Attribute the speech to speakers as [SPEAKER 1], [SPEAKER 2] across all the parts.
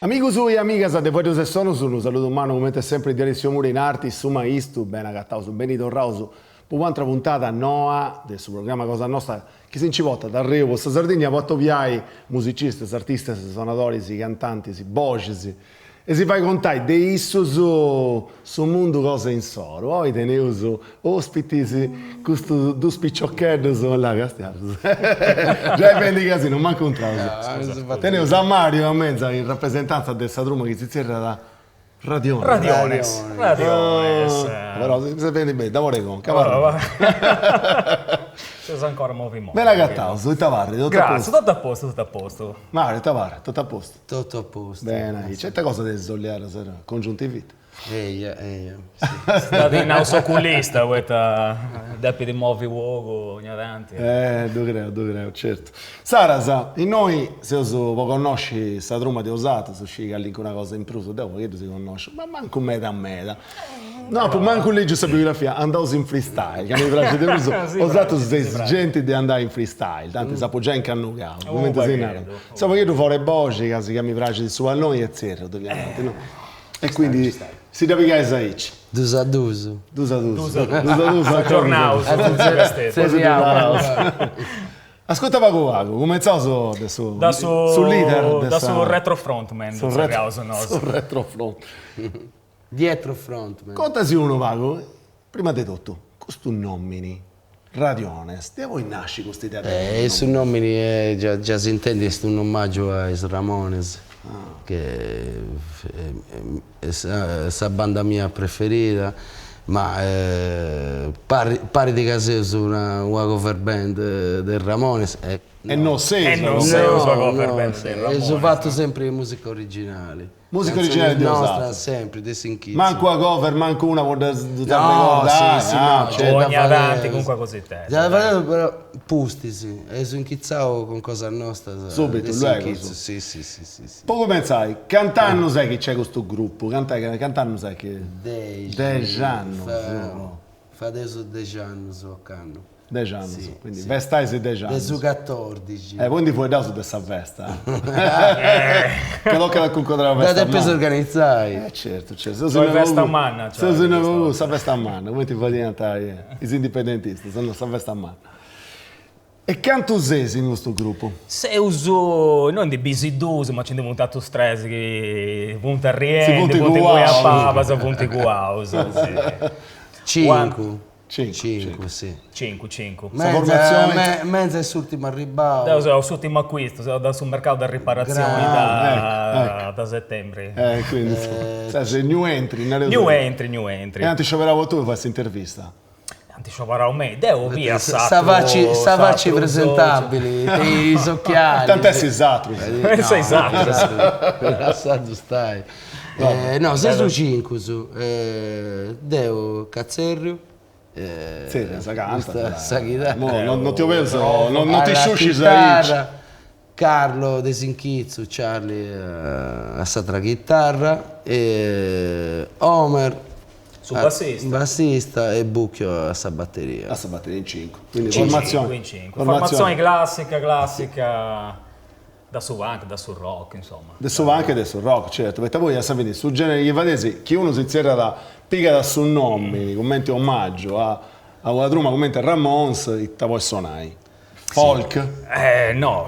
[SPEAKER 1] Amigus e amigas de Fueddus e Sonus, unu saludu mannu cumenti sempri de Alessio Mura in arti su maistu, beni agataus, beni torraus po un'atra puntada noa de su programma cosa nosta chi si nci portat arreu po sa Sardigna po atobiai musicistas, artistas, sonadoris, cantantis, boxis E si fai contai de issus su mundu cosa insoru. Oi teneus ospitis custus dus piciocheddus, là castiaus, giai fendi casinu, mancu intraus. Teneus a Mario e a Menza in rapresentanza de sa truma chi si zerriat Radiones.
[SPEAKER 2] Radiones, Radiones.
[SPEAKER 1] Però si fendi beni, dabori conca, va.
[SPEAKER 2] Seus ancora movi movi.
[SPEAKER 1] Beni agataus, ita parrit, totu a postu?
[SPEAKER 2] Gratzias, totu a postu, totu a postu.
[SPEAKER 1] Mario, ita parrit, totu a postu?
[SPEAKER 3] Totu a postu.
[SPEAKER 1] Bene, aici. Ita cosa de soliara sa congiuntivite.
[SPEAKER 3] Eia, eia.
[SPEAKER 2] Dd'at nau s'oculista, poita depit movi u' ogu ogna tanti.
[SPEAKER 1] Eh, ddu creu, ddu creu, certu. Insaras, innoi seus po connosci sa truma de 'osatrus, sciri calincuna cosa in prus, deu u' pagheddu si connosciu, ma mancu meda meda. No apu mancu lìgiu sa biografia, andaus in freestyle, ca mi praxit de prus, 'osatrus seis genti de andai in freestyle, tanti s'apu giai incannugau, cumenti si narat. Seu u' pagheddu fora 'e boxi, casi ca mi praxit su palloni e zerriu dogna tanti, no? E quindi si dda pigais aici.
[SPEAKER 3] Dus a dus.
[SPEAKER 1] Dus a dus. Dus a dus.
[SPEAKER 2] Aggiornaus.
[SPEAKER 1] Zerriaus. Ascurta pagu pagu, cumentzaus de su
[SPEAKER 2] da su
[SPEAKER 1] su leader de
[SPEAKER 2] da su retro frontman, ddu zerriaus nosu.
[SPEAKER 1] Su retro front.
[SPEAKER 3] Dietro frontman.
[SPEAKER 1] Contasi unu pagu, prima de totu, custu nomini, Radiones, de aboi nascit custa idea de
[SPEAKER 3] Eh, su nomini est, già già s'intendit, est unu omaggiu a is Ramones, che est sa banda mia preferida, ma parrit parrit ca seus una una cover band de is Ramones
[SPEAKER 1] e E no seus
[SPEAKER 2] E no seus una cover band de is Ramones.
[SPEAKER 3] Eus fatu sempri musica originali.
[SPEAKER 1] Musica originali de
[SPEAKER 3] nostra sempri de s'inchitzu.
[SPEAKER 1] Mancu una cover, mancu una po ddas arregordai.
[SPEAKER 3] No, si, si, no,
[SPEAKER 2] certu. Ogna tanti calincuna cositedda.
[SPEAKER 3] Dda fadeus però pustis, eus inchitzau cun cosas nostras.
[SPEAKER 1] Subitu, luegus.
[SPEAKER 3] Si, si, si, si.
[SPEAKER 1] Po cumentzai, cant'annus est chi nc'est custu gruppu? Cant'annus est chi.
[SPEAKER 3] Dexi.
[SPEAKER 1] Dex'annus.
[SPEAKER 3] Fadeus dex'annus ocannu.
[SPEAKER 1] Dex'annus, quindi festais dex'annus.
[SPEAKER 3] De su catordixi.
[SPEAKER 1] Eh, poi ndi fueddaus de sa festa. Ca tocat a cuncodrai una
[SPEAKER 3] festa manna. Dda depeus organizai.
[SPEAKER 1] Eh certu, certu.
[SPEAKER 2] Seus festa manna.
[SPEAKER 1] Seus in sa festa manna, cumenti fadiant is indipendentistas, no, sa festa manna. E cantu seis in custu gruppu?
[SPEAKER 2] Seus, innoi ndi bisi duus, ma nci ndi funt atrus tres chi funt arriendi, funt ingui a pabas, funt cuaus,
[SPEAKER 3] si. Cincu. Cincu,
[SPEAKER 1] cincu,
[SPEAKER 3] si.
[SPEAKER 2] Cincu, cincu.
[SPEAKER 1] Sa formatzioni.
[SPEAKER 3] Menza est s'urtimu arribau.
[SPEAKER 2] Deu seu s'urtimu acuistu, seu da su mercau de riparatzioni da da setembri.
[SPEAKER 1] Eh, quindi ses new entry,
[SPEAKER 2] nareus. New entry, new entry.
[SPEAKER 1] E ant scioberau a tui po fai s'intervista.
[SPEAKER 2] Ant scioberau mei, deu fia
[SPEAKER 3] s'atru. Sa faci, sa faci presentabili, is occhialis.
[SPEAKER 1] Tant'essi is atrus.
[SPEAKER 2] Is atrus.
[SPEAKER 3] Lassaus stai. No, seus cincus, deu ca tzerriu.
[SPEAKER 1] Tzerrias, cantas.
[SPEAKER 3] Sa chitarra.
[SPEAKER 1] No ti 'obeus, no ti sciuscis aici.
[SPEAKER 3] Carlo de s'inchitzu, Charlie a s'atra chitarra, e Omer
[SPEAKER 2] Su bassista.
[SPEAKER 3] Bassista e Bucchio a sa batteria.
[SPEAKER 1] A sa batteria in cincu. Quindi formatzioni.
[SPEAKER 2] In cincu. Formatzioni classica classica Da su punk, da su rock, insomma.
[SPEAKER 1] De su punk e de su rock, certu, poita poi a sa fini su generi chi fadeis, chi unu si zerriat, pigat su nomini cumenti omaggiu a a una truma cumenti a Ramones, ita podis sonai? Folk?
[SPEAKER 2] Eh no,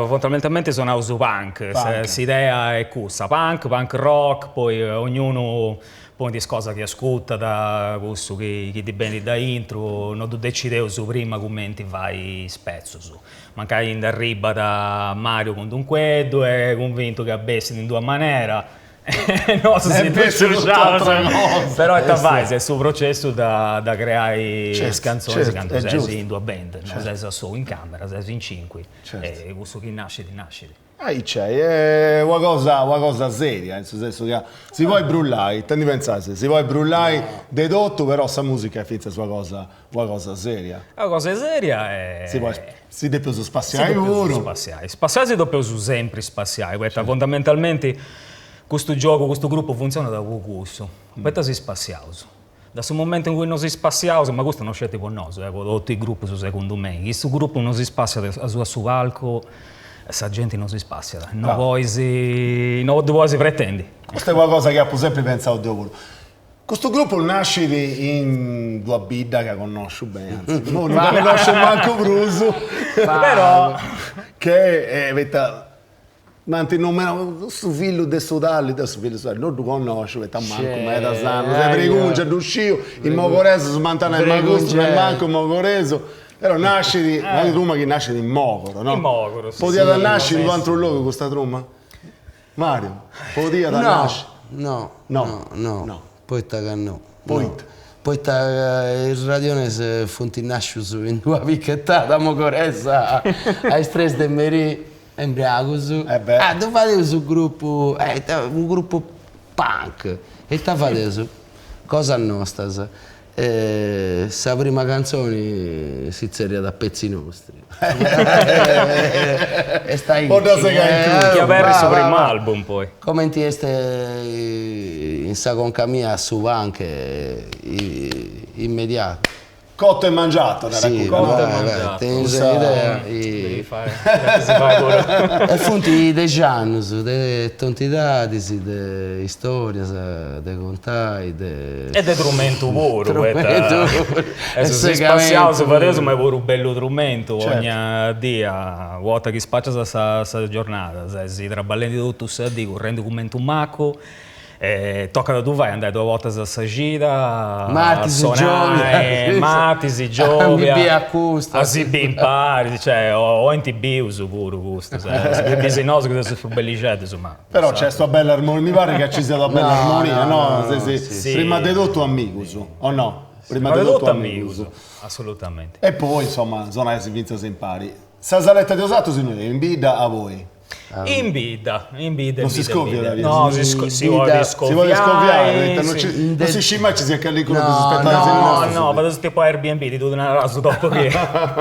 [SPEAKER 2] fondamentalmenti sonaus punk, s'idea est cussa, punk, punk rock, poi ognunu ponit is cosas chi ascurtat, cussu chi ddi benit de aintru, no ddu decideus prima cumenti fai is petzus. Mancai nd'arribat Mario cun d'unu cueddu e cunvintu ca bessit in d'una manera e nosu si ddu sciusciaus, però ita fais, est su processu de creai is cantzonis candu ses in d'una band, no ses a solu in camera, ses in cinqui e cussu chi nascit nascit.
[SPEAKER 1] Aici est una cosa una cosa seria, in su sensu ca si podit brullai, ita ndi pentzais, si podit brullai de totu, però sa musica est fintzas una cosa una cosa seria.
[SPEAKER 2] Una cosa seria e.
[SPEAKER 1] Si podit, si depeus spassiai puru.
[SPEAKER 2] Si depeus spassiai, spassiai si depeus sempri spassiai, poita fondamentalmenti custu giogu, custu gruppu funtzionat po cussu, poita si spassiaus. Da su momentu in cui no si spassiaus, ma custu no sceti po nosu, po totu is gruppus segundu mei, chi su gruppu no si spassiat asuba su palcu. Sa genti no si spassiat, no podis, no ddu podis pretendi.
[SPEAKER 1] Custa est una cosa chi apu sempri pentzau deu puru. Custu gruppu nascit in d'una bidda ca connosciu beni, anzi, no dda connosciu mancu prus,
[SPEAKER 2] però
[SPEAKER 1] che poita m'ant nomenau su fillu de su tali, deu su fillu de su tali no ddu connosciu poita mancu medas annus, est bregungia, ddu sciu, is mogoresus m'ant a nai ma custu no est mancu mogoresu, però nascit, una truma chi nascit in Mogoro, no?
[SPEAKER 2] In Mogoro, si.
[SPEAKER 1] Podiat nasci in u' atru logu custa truma? Mario, podiat nasci?
[SPEAKER 3] No, no, no, no, poita ca no.
[SPEAKER 1] Poita?
[SPEAKER 3] Poita is Radiones funt nascius in d'una pichetada mogoresa a is tres de merì, imbriagus.
[SPEAKER 1] Eh beh.
[SPEAKER 3] Ah, ddu fadeus u' gruppu, unu gruppu punk. E ita fadeus? Cosas nostas. E sa prima cantzoni si tzerriat Pezzi Nostri. Est aici.
[SPEAKER 1] Po dda segai in cruxi.
[SPEAKER 2] Chi aberrit su primu album poi.
[SPEAKER 3] Comenti est in sa conca mia su punk immediatu.
[SPEAKER 1] Cotto e mangiato, narat
[SPEAKER 3] cuddu.
[SPEAKER 2] Cotto e mangiato.
[SPEAKER 3] Tenis un'idea.
[SPEAKER 2] Devi fai, si fai puru.
[SPEAKER 3] E funt dex'annus de tontidadis, de istorias de contai, de.
[SPEAKER 2] E de trumentu puru,
[SPEAKER 3] poita
[SPEAKER 2] e si spassiaus fadeus ma est puru bellu trumentu 'onnia dì, una 'orta chi spacias sa giornada, ses traballendi totu sa dì, currendi cumenti unu macu E tocat a ddu fai, andai duas bortas a sa cida, a sonai, martis, giobia, a si biri impari, cioè oi ti bius puru custus, si bis nosu chi seus prus bellixeddus ma.
[SPEAKER 1] Però nc'est una bella armonia, mi parit ca ci siat una bella armonia, no? Prima de totu amigus, o no?
[SPEAKER 2] Prima de totu amigus, assolutamente.
[SPEAKER 1] E poi insoma sonais fintzas impari. Sa saletta de 'osatrus innui est, in bidda aboi?
[SPEAKER 2] In bidda, in bidda,
[SPEAKER 1] Non si scoviat
[SPEAKER 2] No, si si podit
[SPEAKER 1] scoviai. Si podit scoviai, poita non ci non si scit mai ci siat calincunu chi si spetat is
[SPEAKER 2] nostus. No, no, fadeus tipu Airbnb, ti ddu naraus dopu chi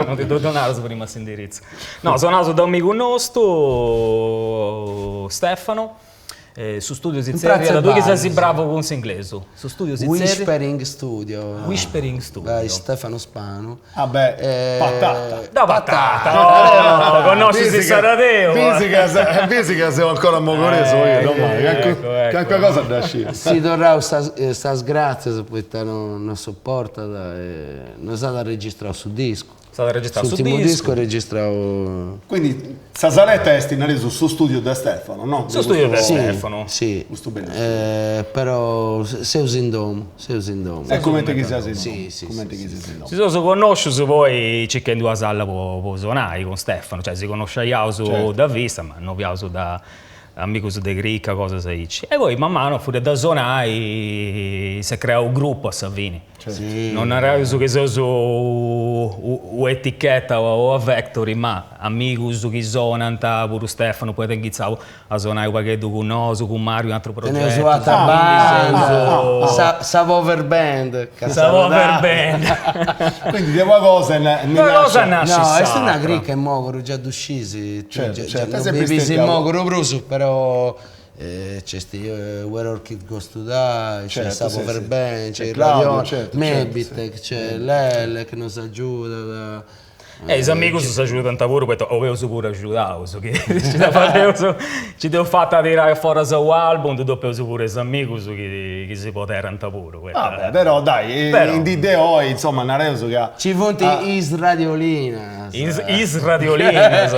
[SPEAKER 2] non ti ddu naraus prima s'indiritzu. No, sonaus de amigu nostu, Stefano, Su studiu si zerriat, tui chi ses bravu cun s'inglesu, su studiu si
[SPEAKER 3] zerriat. Whispering Studio.
[SPEAKER 2] Whispering Studio.
[SPEAKER 3] By Stefano Spanu.
[SPEAKER 1] Ah beh, patata.
[SPEAKER 2] Da patata, oh, connoscis s'aradeu.
[SPEAKER 1] Bisi ca seu ancora mogoresu io, no mai, calincuna cosa dda sciu.
[SPEAKER 3] Si torraus sas gratzias poita nos supportat e nos at registrau su discu.
[SPEAKER 2] S'at registrau su
[SPEAKER 3] discu. S'urtimu discu est registrau.
[SPEAKER 1] Quindi sa saletta est nareus su studiu de Stefano, no?
[SPEAKER 2] Su studiu de Stefano.
[SPEAKER 3] Si,
[SPEAKER 1] Custu bellu studiu.
[SPEAKER 3] Però seus in domu, seus in domu.
[SPEAKER 1] Est cumenti chi sias in domu. Si, si. Cumenti chi sias in domu.
[SPEAKER 2] Si seus connoscius poi circhendi una sala po sonai cun Stefano, cioè si connosciaiaus da vista, ma no fiaus da amigus de crica, cosas aici. E poi man manu a furia de sonai s'est creau u' gruppu a sa fini. Non naraus chi seus u' etichetta o una factory, ma amigus chi sonant, puru Stefano poi at inghitzau a sonai u' pagheddu cun nosu, cun Mariu in atrus
[SPEAKER 3] progetus. Teneus u'atra banda, sa power band.
[SPEAKER 2] Sa power band.
[SPEAKER 1] Quindi de una cosa
[SPEAKER 2] ndi nascit
[SPEAKER 3] No, est una crica in Moguru, già ddu scis, non bivis in Moguru prus, però Nc'est Where Orchid Goes to Die, nc'est sa Power Band, nc'est il Radione, Mebitec, nc'est Lele chi nos agiudat.
[SPEAKER 2] E is amigus s'agiudant puru poita 'oleus puru agiudaus, chi ci dda fadeus, ci dd'eus fata a tirai foras u' album, ddu depeus puru a is amigus chi si poderant puru,
[SPEAKER 1] poita. Vabbè, però dai, in dì de oi, insoma, nareus ca.
[SPEAKER 3] Ci funt is radiolinas.
[SPEAKER 2] Is radiolinas,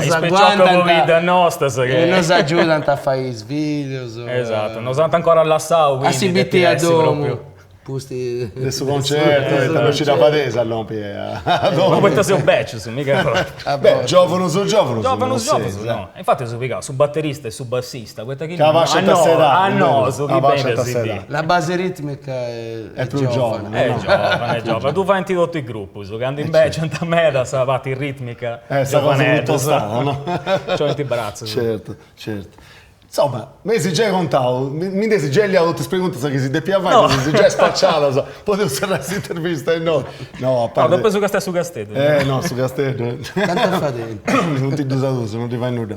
[SPEAKER 2] is piciocas pobiddas nostas
[SPEAKER 3] chi nos agiudant a fai is videos.
[SPEAKER 2] Esatto, nos ant ancora lassau,
[SPEAKER 3] quindi a si bitiri a domu pustis
[SPEAKER 1] de su concertu, poita non ci dda fadeis a lompi a domu.
[SPEAKER 2] Ma poita seus becius, mica.
[SPEAKER 1] Beh, giovunus giovunus
[SPEAKER 2] Giovunus giovunus no. Infatti eus pigau su batterista e su bassista, poita chi
[SPEAKER 1] no
[SPEAKER 2] a nosu chi benit a si biri.
[SPEAKER 3] La base ritmica
[SPEAKER 1] est prus giovana.
[SPEAKER 2] Est giovana, est giovana. Ddu faint totu is grupus, candu imbeciant meda sa parti ritmica giovaneddus. Nci 'olint is bratzus.
[SPEAKER 1] Certu, certu. Insoma, m'eis giai contau, mi nd'eis giai liau totus is preguntas chi si depia fai, ddas eis giai spaciadas, podeus serrai s'intervista innoi.
[SPEAKER 2] No, a parte. No, dopo su Casteddu su Casteddu.
[SPEAKER 1] Eh no, su Casteddu.
[SPEAKER 3] Cantu fadendi?
[SPEAKER 1] Funt dus a dus, non ddi fait nudda.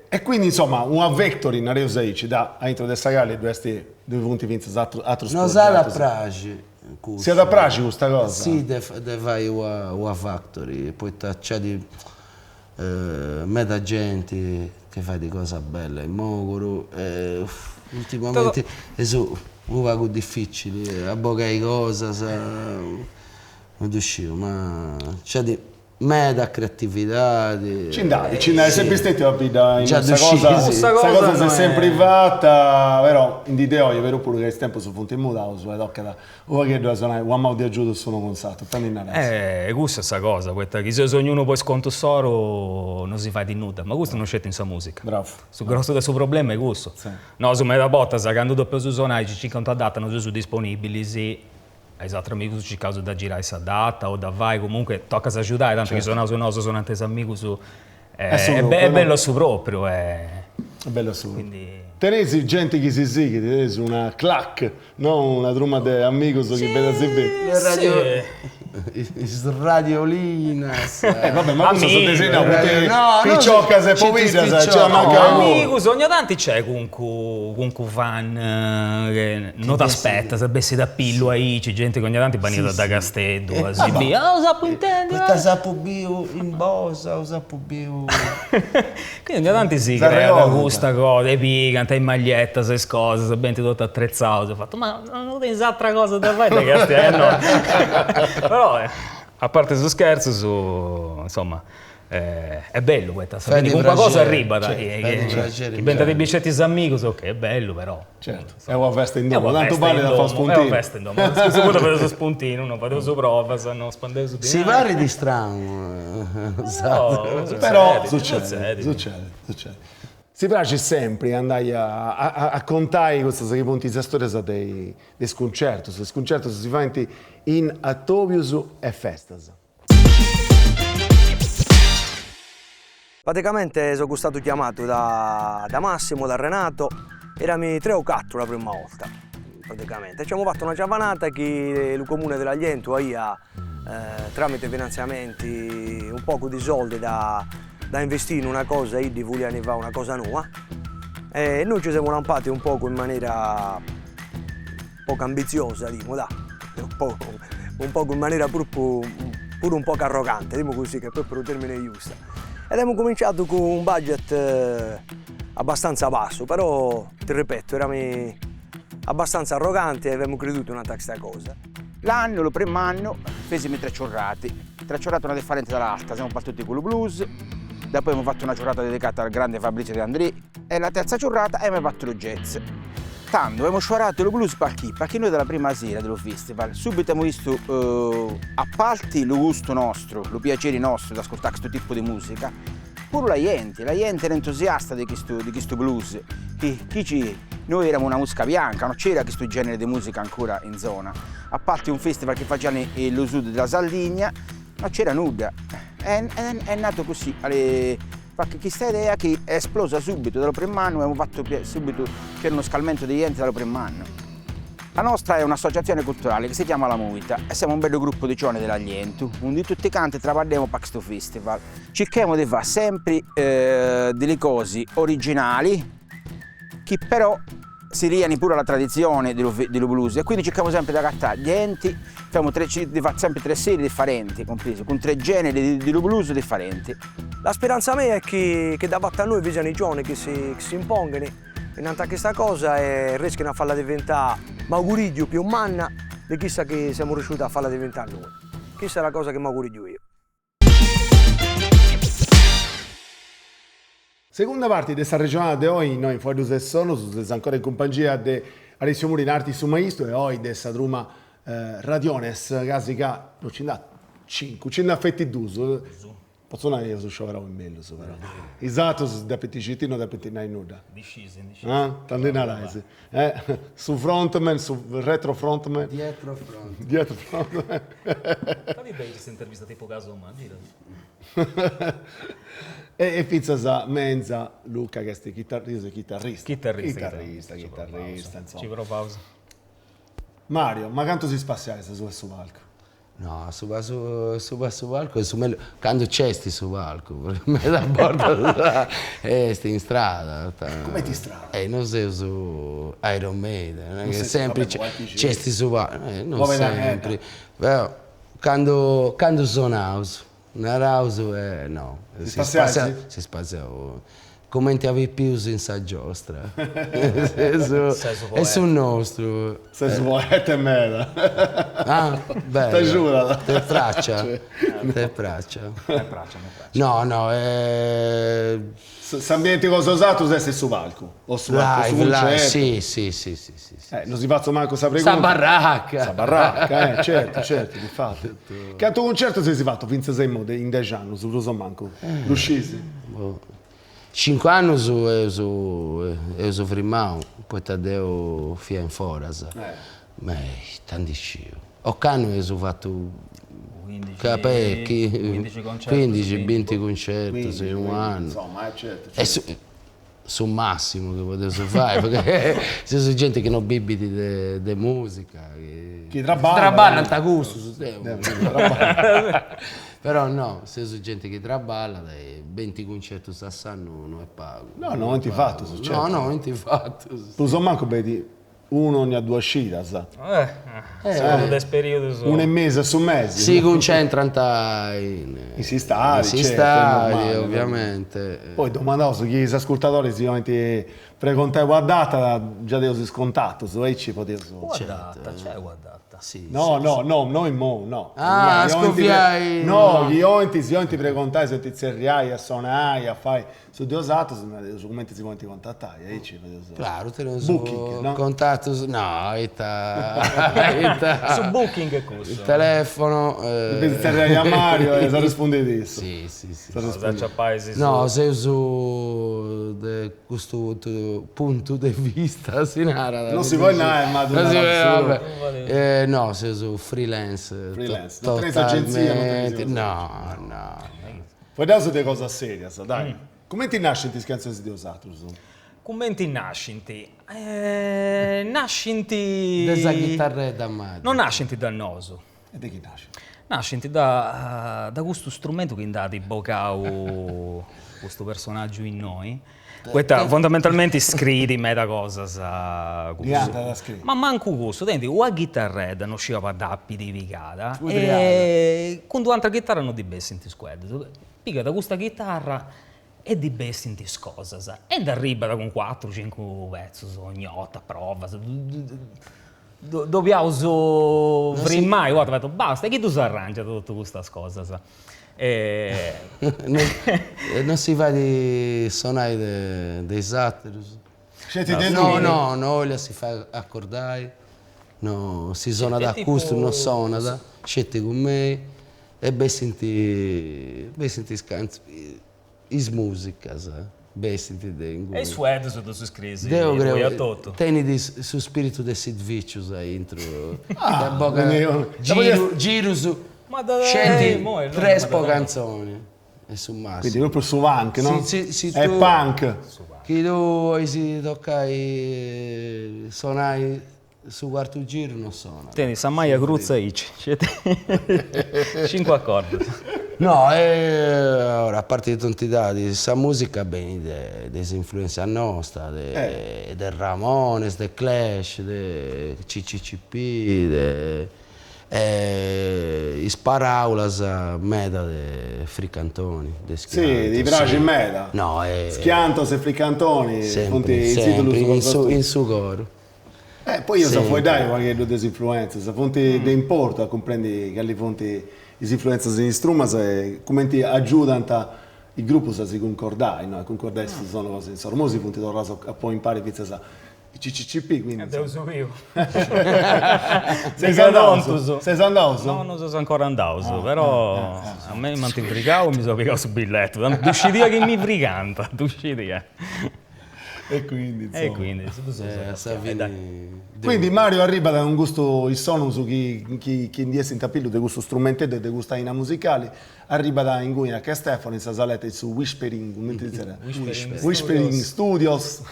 [SPEAKER 1] E quindi insoma una factory, nareus aici, da aintru de sa cali ddu est, ddui funt fintzas atrus
[SPEAKER 3] Nos at a praxi
[SPEAKER 1] custu. Si at a praxi custa cosa?
[SPEAKER 3] Si de de fai una factory, poita nc'at. Meda genti chi fait cosa bella in Mòguru e ultimamenti est unu pagu dificili a bogai cosas, non ddu sciu, ma nc'at meda creatividadi.
[SPEAKER 1] Nci nd'at, nci nd'at, est sempri stetiu a bidda in sa cosa, sa cosa s'est sempri fata, però in dì de oi est beru puru ca is tempus funt mudaus e tocat U pagheddu a sonai una manu de agiudu s'unu cun s'atru, ita ndi naras?
[SPEAKER 2] Eh, cussa est sa cosa, poita chi seus ognunu po is contus soru no si fait nudda, ma custu no sceti in sa musica.
[SPEAKER 1] Bravu.
[SPEAKER 2] Su grossu de su problema est cussu. Nosu meda bortas candu depeus sonai ci circant una data no seus disponibilis, a is atrus amigus circaus de girai sa data o de fai, comunque tocat a s'agiudai, tanti chi sonaus nosu sonant is amigus Est bellu a su propriu
[SPEAKER 1] e. Est bellu a su propriu. Teneis genti chi si sighit, teneis una clac, no una truma de amigus chi benit a si
[SPEAKER 3] biri. Is radiolinas.
[SPEAKER 1] Eh vabbè, ma cussus sunt designaus funt piciocas e pobiddas, nci amancat unu.
[SPEAKER 2] Amigus, ogna tanti nc'est cuncu cuncu fan che no t'aspetas, bessit a pillu aici, genti chi ogna tanti beniat da Casteddu a si biri, ah s'apu intendiu.
[SPEAKER 3] Poita s'apu biu in Bosa o s'apu biu.
[SPEAKER 2] Quindi ogna tanti si creat custa cosa, e pigant is magliettas e is cosas, benint totu atretzaus, e fatu, ma no tenis atra cosa de fai de castiai a nosu. Però a parti su scherzu, insoma, est bellu poita a sa fini calincuna cosa arribat, chi benint a ti biri sceti is amigus, ok, est bellu però.
[SPEAKER 1] Certu, est una festa in domu, tantu ballit a fai spuntinu.
[SPEAKER 2] Est una festa in domu, su puntu fadeus su spuntinu, no fadeus provas, no spandeus
[SPEAKER 3] dinai. Si parit stranu,
[SPEAKER 1] però sucedit, sucedit, sucedit. Si praxit sempri andai a contai custas chi funt is storias de is cuncertus, is cuncertus si faint in atobius e festas.
[SPEAKER 4] Praticamente so statu chiamatu da da Massimo, da Renato, erami tre o quattro la prima volta, praticamente, ci amu fattu una giavanata chi lu comune de l'Aglientu aia tramite finanziamenti un pocu di soldi da da investire in una cosa, iddi vuliani fai una cosa noa e noi ci semu lampati un pocu in maniera pocu ambiziosa, dimu da, un pocu un pocu in maniera propriu puru un pocu arrogante, dimu così, che è propriu lu termine giustu, ed amu cominciatu cu un budget abbastanza bassu, però ti ripeto erami abbastanza arroganti e avemu credutu innanti a custa cosa.
[SPEAKER 5] L'annu, lu primu annu, fesimi tre ciorrati, tre ciorrate una differente dall'altra, siamo partiti cu lu blues, dapoi abbiamo fatto una ciorrata dedicata al grande Fabrizio De André e la terza ciorrata abbiamo fatto lu jazz. Tandu amu scioratu lu blues perchì? Perchì noi dalla prima sera de lu festival subitu amu vistu a parti lu gustu nostru, lu piaceri nostru de ascurtà custu tipu de musica, puru la jenti, la jenti era entusiasta de chistu de chistu blues, chi chi ci noi eramu una musca bianca, non c'era chistu genere de musica ancora in zona, a parti un festival chi facianu in lu sud della Sardigna, non c'era nudda e è nato così Chista idea chi è esplosa subito da lu primu annu e amu fattu subitu, c'era unu scalmentu de jenti da lu primu annu. La nostra è un'associazione culturale chi si chiama La Muita e semu un bellu gruppu di giovani de l'Aglientu, undi tutti canti travaddemu pa chistu festival. Circhemu di fà sempri di li cosi originali chi però si liani puru alla tradizioni di lu di lu blues e quindi circamu sempri d'agattà genti, famu tre di fà sempri tre seri differenti, cumprisu, cun tre generi di lu blues differenti.
[SPEAKER 4] La speranza mia è chi chi davanti a noi vi siano i giovani chi si chi si imponghino innanti a chista cosa e rischino a falla diventà m'auguriu più manna de chissa chi semu riusciuti a falla diventà noi. Chissa è la cosa chi m'auguriu io.
[SPEAKER 1] Segunda parti de s'arrexonada de oi innoi in Fueddus e Sonus, seus ancora in cumpangia de Alessio Mura in arti su maistu e oi de sa truma Radiones, casi ca no nci nd'at cincu, nci nd'at feti dus, potzu nai eus scioberau is mellus però, is atrus depint sciti no depint nai nudda.
[SPEAKER 2] Ndi scis, ndi
[SPEAKER 1] scis. Ita ndi narais Su frontman, su retro frontman.
[SPEAKER 3] Dietro front.
[SPEAKER 1] Dietro frontman.
[SPEAKER 2] Fadi beni custa intervista tipu Casuma, gira.
[SPEAKER 1] E fintzas Menza Luca chi est chitarrista
[SPEAKER 2] chitarrista.
[SPEAKER 1] Chitarrista, chitarrista,
[SPEAKER 2] insoma. Ci provaus.
[SPEAKER 1] Mario, ma cantu si spassiais asuba 'e su palcu?
[SPEAKER 3] No, asuba asuba su palcu est su mellus, candu nc'est su palcu, meda bortas est in strada.
[SPEAKER 1] Cumenti in strada?
[SPEAKER 3] Eh no seus Iron Maiden, non è che sempri nc'est su palcu, no sempri, però candu candu sonaus. Naraus e no.
[SPEAKER 1] Si spassiais?
[SPEAKER 3] Si spassiaus. Cumenti a pipius in sa giostra. Est su nostru.
[SPEAKER 1] Ses poeta meda.
[SPEAKER 3] Ah, bellu.
[SPEAKER 1] T'agiudat.
[SPEAKER 3] T'est pracia. T'est pracia.
[SPEAKER 2] M'est pracia, m'est pracia.
[SPEAKER 3] No, no, eh.
[SPEAKER 1] S'ambienti cosa 'osatrus est su palcu, o su palcu, su
[SPEAKER 3] Live, live,
[SPEAKER 1] cuncertu.
[SPEAKER 3] si, si, si, si, si.
[SPEAKER 1] Eh, non si fatzu mancu sa pregunta.
[SPEAKER 3] Sa barraca.
[SPEAKER 1] Sa barraca, eh, certu, certu, difati. Cantu cuncertus eis fatu fintzas a immoi, in dex'annus, prus o mancu? Ddu scis?
[SPEAKER 3] Boh. Cincu annus eus eus frimau, poita deu fia in foras. Ma ita ndi sciu. Ocannu eus fatu quindixi, binti cuncertus in u' annu.
[SPEAKER 1] Insoma, eh, certu,
[SPEAKER 3] certu. Est su massimu chi podeus fai, perché seus genti chi non bivit de de musica,
[SPEAKER 1] chi Chi traballat.
[SPEAKER 3] Traballant cussus, deu. Però no, seus genti chi traballat e binti cuncertus a s'annu no est pagu.
[SPEAKER 1] No, no 'onti fatus, certu.
[SPEAKER 3] No, no 'onti fatus.
[SPEAKER 1] Prus o mancu benit unu ogna duas cidas.
[SPEAKER 2] Eh, de is periodus.
[SPEAKER 1] Unu e mesu a su mesi.
[SPEAKER 3] Si cuncentrant in.
[SPEAKER 1] In s'istadi,
[SPEAKER 3] certu. In s'istadi, ovviamente.
[SPEAKER 1] Poi domandaus chi is ascurtadoris si 'olint pregontai una data, giai teneus is contatus, aici podeus.
[SPEAKER 2] Una data, nc'est una data.
[SPEAKER 1] No, no, no, no immoi, no.
[SPEAKER 3] Ah, scoviai.
[SPEAKER 1] No, chi 'olint, si 'olint pregontai, si 'olint tzerriai a sonai, a fai su de 'osatrus, nareus cumenti si podint contatai, aici fadeus.
[SPEAKER 3] Claru, teneus
[SPEAKER 1] Booking, no?
[SPEAKER 3] Contatus, no, ita, ita.
[SPEAKER 2] Su booking est cussu.
[SPEAKER 3] Telefono.
[SPEAKER 1] Depeis tzerriai a Mario e s'arrespundit issu.
[SPEAKER 3] Si, si, si.
[SPEAKER 2] S'aciapais su.
[SPEAKER 3] No, seus de custu puntu de vista si narat.
[SPEAKER 1] Non si podit nai ma ddu narat
[SPEAKER 3] solu. No, seus freelance.
[SPEAKER 1] Freelance, non teneis agenzia, non teneis.
[SPEAKER 3] No, no.
[SPEAKER 1] Fueddaus de cosas serias, dai. Cumenti nascint is cantzonis de 'osatrus?
[SPEAKER 2] Cumenti nascint? Nascint.
[SPEAKER 3] De sa chitarredda magica.
[SPEAKER 2] Non nascint da nosu.
[SPEAKER 1] E de chi nascint?
[SPEAKER 2] Nascint da da custu strumentu chi nd'at bogau custu personaggiu innoi, poita fondamentalmenti scriit meda cosas
[SPEAKER 1] cussu,
[SPEAKER 2] ma mancu cussu, tenit una ghitarredda, no sciu auba dd'apit pigada, e cun d'u'antra ghitarra no ddi bessint is fueddus, pigat custa ghitarra e ddi bessint is cosas e nd'arribat cun cuatru cincu petzus ogni 'orta, provas, Dobiaus frimai, u' 'orta fatu basta, e chi ddus arrangiat totu custas cosas?
[SPEAKER 3] Non si fait sonai de is aterus.
[SPEAKER 1] Sceti de
[SPEAKER 3] No, no, no 'olit a si fai acordai, no, si sonat a custu no sonat, sceti cun mei, e bessint bessint is Is musicas bessint de inguni.
[SPEAKER 2] E is fueddus ddus scriis
[SPEAKER 3] Deu
[SPEAKER 2] tui
[SPEAKER 3] creu
[SPEAKER 2] a totu.
[SPEAKER 3] Tenit su spiritu de Sid Vicious aintru.
[SPEAKER 1] Ah,
[SPEAKER 3] Giru girus sceti tres po cantzoni est su massimu.
[SPEAKER 1] Quindi propriu su punk, no? È punk.
[SPEAKER 3] Chi tu 'ois tocai sonai Su cuartu giru no sonat.
[SPEAKER 2] Tenit sa maia crutza aici, sceti cincu acordus.
[SPEAKER 3] No, ora, a parti tontidadi, sa musica benit de de s'influenzia nosta, de de Ramones, de Clash, de CCCP, de is paraulas meda de Fricantoni, de
[SPEAKER 1] Skiantos. Si, ti praxit meda.
[SPEAKER 3] No,
[SPEAKER 1] Skiantos e Fricantoni funt is titulus
[SPEAKER 3] cosa tua. Sempri, in su coru.
[SPEAKER 1] E poi eus a fueddai u' pagheddu de is influenzas, funt de importu a cumprendi cali funt is influenzas in is trumas e cumenti agiudant is grupus a si cuncordai, no, a cuncordai su sonu cosa insoru. Imoi si funt torraus a ponni impari fintzas is CCCP, quindi.
[SPEAKER 2] E deu seu biu.
[SPEAKER 1] Seis andaus? Seis andaus?
[SPEAKER 2] No, no seus ancora andaus, però a mei m'ant frigau e mi seu pigau su billetu, tantu ddu scidia chi mi frigant, ddu scidia.
[SPEAKER 1] E quindi,
[SPEAKER 2] insomma. E quindi, su ddu
[SPEAKER 3] seus a sa fini.
[SPEAKER 1] Quindi Mario arribat cun custu is sonus chi chi chi ndi essint a pillu de custu strumenteddu e de custa aina musicali, arribat inguni a ca Stefano in sa saletta in su Whispering, cumenti si zerriat? Whispering Studios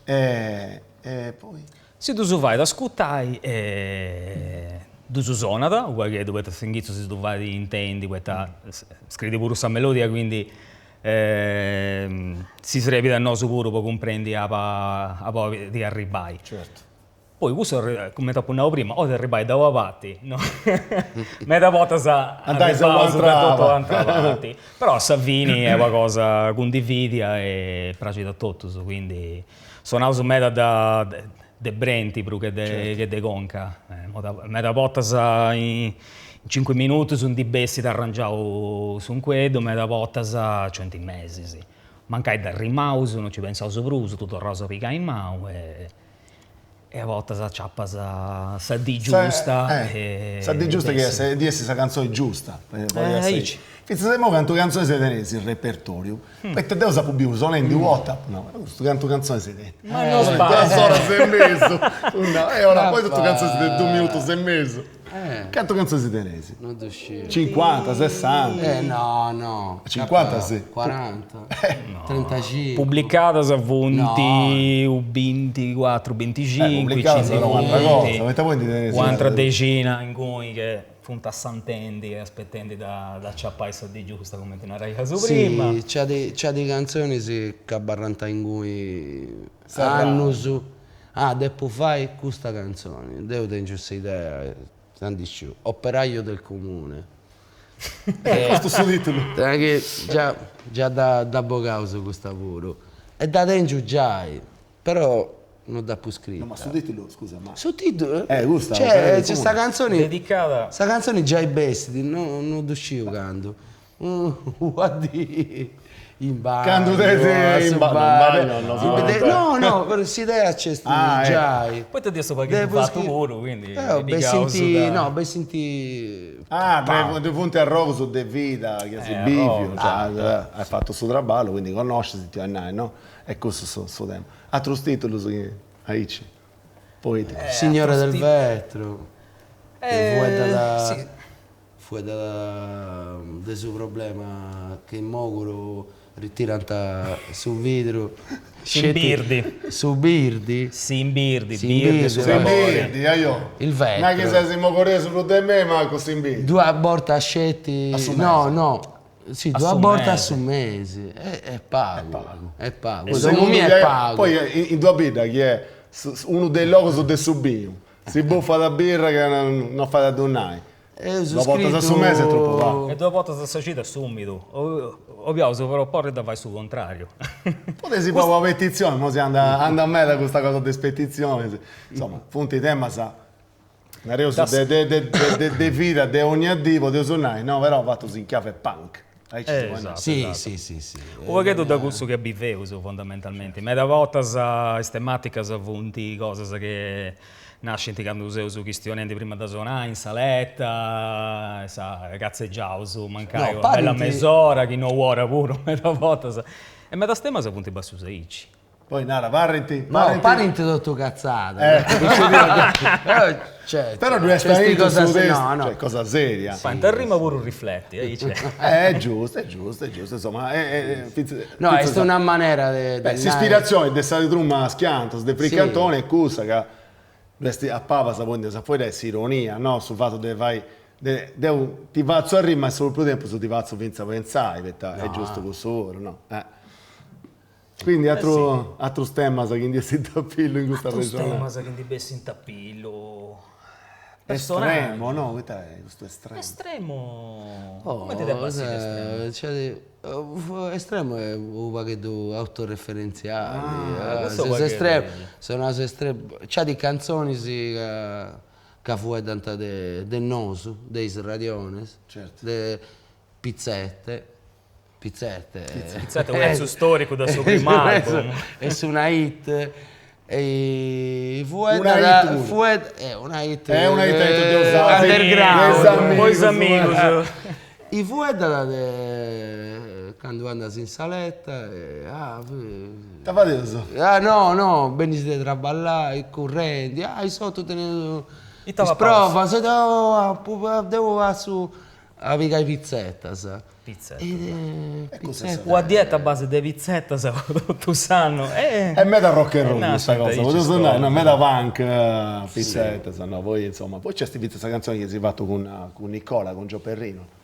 [SPEAKER 1] e e poi.
[SPEAKER 2] Si ddus fait ascutai e ddus sonat u' pagheddu poita s'inghitzu si ddu fait intendi poita scriit puru sa melodia quindi Si srebit a nosu puru po cumprendi apa podi arribbai.
[SPEAKER 1] Certu.
[SPEAKER 2] Poi cussu, cumenti apu nau prima, 'olit arribai da una parti, no? Meda bortas arribaus da totu un'atra parti, però a sa fini est una cosa cundividia e praxit a totus, quindi sonaus meda de brenti prus che de de conca, meda bortas in cincu minutus ndi bessit arrangiau su fueddu, meda bortas nci 'olint mesis, mancai dd'arrimaus, non nci pensaus prus, ddu torraus a pigai in manu e E a bortas aciapas sa dì giusta
[SPEAKER 1] e. Sa dì giusta chi est di essi sa cantzoni giusta. Aici. Fintzas a imoi cantu cantzonis teneis in repertoriu, poita deu s'apu biu sonendi u' 'orta, apu nau, ma custu cantu cantzonis tenit.
[SPEAKER 2] Ma no sballu.
[SPEAKER 1] Duas oras e mesu, e ora poi totu cantzonis de dus minutus e mesu. Cantu cantzonis teneis?
[SPEAKER 3] No ddu sciu.
[SPEAKER 1] Cincuanta, sessanta?
[SPEAKER 3] Eh no, no.
[SPEAKER 1] Cincuanta si.
[SPEAKER 3] Cuaranta. Trentacincu.
[SPEAKER 2] Pubblicadas funt u binticuatru, binticincu.
[SPEAKER 1] Pubblicadas est u'atra cosa, poita poi ndi teneis.
[SPEAKER 2] U'atra dexina inguni che funt assantendi e aspetendi de aciapai sa dì giusta, cumenti naraiaus prima.
[SPEAKER 3] Si, nc'at di cantzonis chi abarrant inguni annus Ah, depu fai custa cantzoni, deu tengiu s'idea, tanti sciu, operaio del comune.
[SPEAKER 1] Custu su titulu.
[SPEAKER 3] Chi già già dda bogaus custa puru. E dda tengiu giai, però no dd'apu scrita.
[SPEAKER 1] No ma su titulu, scusa, ma.
[SPEAKER 3] Su titulu?
[SPEAKER 1] Eh custa.
[SPEAKER 3] Cioè, sa cantzoni.
[SPEAKER 2] Dedicada.
[SPEAKER 3] Sa cantzoni giai bessit, no no ddu sciu candu. Ua dì in bagnu.
[SPEAKER 1] Candu ses in bagnu
[SPEAKER 3] no no però s'idea nc'est giai.
[SPEAKER 2] Poita dd'eus pagheddu fatu puru, quindi pigaus
[SPEAKER 3] da. No bessint.
[SPEAKER 1] Ah ddu funt arrogus de vida chi as biviu, as fatu su traballu, quindi connoscis ti 'olit nai no? E cussu su su tema. Atrus titulus chi aici poeticus.
[SPEAKER 3] Signore del vetro, chi fueddat Fueddat de su problema chi in Mòguru ritirant su bidru.
[SPEAKER 2] S'imbirdi.
[SPEAKER 3] Su birdi.
[SPEAKER 2] S'imbirdi, birdi su sabori.
[SPEAKER 1] S'imbirdi, ajò.
[SPEAKER 3] Il vetro.
[SPEAKER 1] Nai chi ses mogoresu prus de mei, ma cun s'imbirdi.
[SPEAKER 3] Duas bortas sceti.
[SPEAKER 1] A su mesi.
[SPEAKER 3] No, no, si, duas bortas a su mesi. Est pagu. Est pagu. Est pagu. Segundu mei est pagu.
[SPEAKER 1] Poi in d'una bidda chi est unu de is logus de su binu, si bufat birra ca no fait a ddu nai.
[SPEAKER 3] Eus
[SPEAKER 1] Duas bortas a su mesi est tropu pagu.
[SPEAKER 2] E duas bortas a sa cida est umidu. 'Oliaus però porri de fai su contrariu.
[SPEAKER 1] Podeis fai una petitzioni, imoi si andat andat meda custa cosa de is petitzionis. Insoma, funt temas, nareus, de de de de de vida de 'onnia dì, podeus nai, no, però fatus in chiave punk, aici si podit nai.
[SPEAKER 3] Si, si, si, si.
[SPEAKER 2] U' pagheddu de cussu chi biveus fondamentalmenti. Meda bortas is tematicas funt cosas che Nascint candu seus chistionendi prima de sonai in saletta, sa, catzegiaus mancai una bella mes'ora, chi no u'ora puru meda bortas, e medas temas funt bessius aici.
[SPEAKER 1] Poi nara, parrint,
[SPEAKER 3] parrint. No, parint totu catzadas.
[SPEAKER 1] Cioè, però ddu est aintru su testu, cioè cosa seria.
[SPEAKER 2] Faint arrima puru rifletti, aici.
[SPEAKER 1] Est giustu, est giustu, est giustu, insoma, fintzas.
[SPEAKER 3] No, est una manera de
[SPEAKER 1] nai. S'ispiratzioni de sa truma Skiantos de Fricantoni est cussa ca est a pabas po ndi sa fueddai est s'ironia, no, su fatu de fai, de deu ti fatzu arriri ma in su propriu tempus ti fatzu fintzas pentzai, poita est giustu cussu puru, no. Quindi atru atrus temas chi ndi essint a pillu in custa
[SPEAKER 2] arrexonada. Atrus temas chi ndi bessint a pillu.
[SPEAKER 1] Estremo, no, poita est custu estremo?
[SPEAKER 2] Estremo, cumenti depu essiri estremo?
[SPEAKER 3] Cioè, estremo est unu pagheddu autoreferentziali, s'estremu, sonaus estremu, nc'at cantzonis ca ca fueddant de de nosu, de is radionis, de pizzette, pizzette.
[SPEAKER 2] Pizzette unu pezzu storicu de su primu album.
[SPEAKER 3] Est una hit e
[SPEAKER 1] fueddat, una hit
[SPEAKER 3] fueddat, eh una hit.
[SPEAKER 1] Est una hit
[SPEAKER 3] underground.
[SPEAKER 2] Po is amigus.
[SPEAKER 3] E fueddat de candu andas in saletta e ah
[SPEAKER 1] Ita fadeus?
[SPEAKER 3] Ah no no, benis de traballai, currendi, ah is otu teneus is provas, deu passu a pigai pizzetas.
[SPEAKER 2] Pizzetas. Una dieta a base de pizzetas po totu s'annu.
[SPEAKER 1] Est meda rock and roll custa cosa, podeus nai, no, meda punk, pizzetas, no, poi insoma, poi nc'est fintzas sa cantzoni chi eis fatu cun cun Nicola, cun Joe Perrino.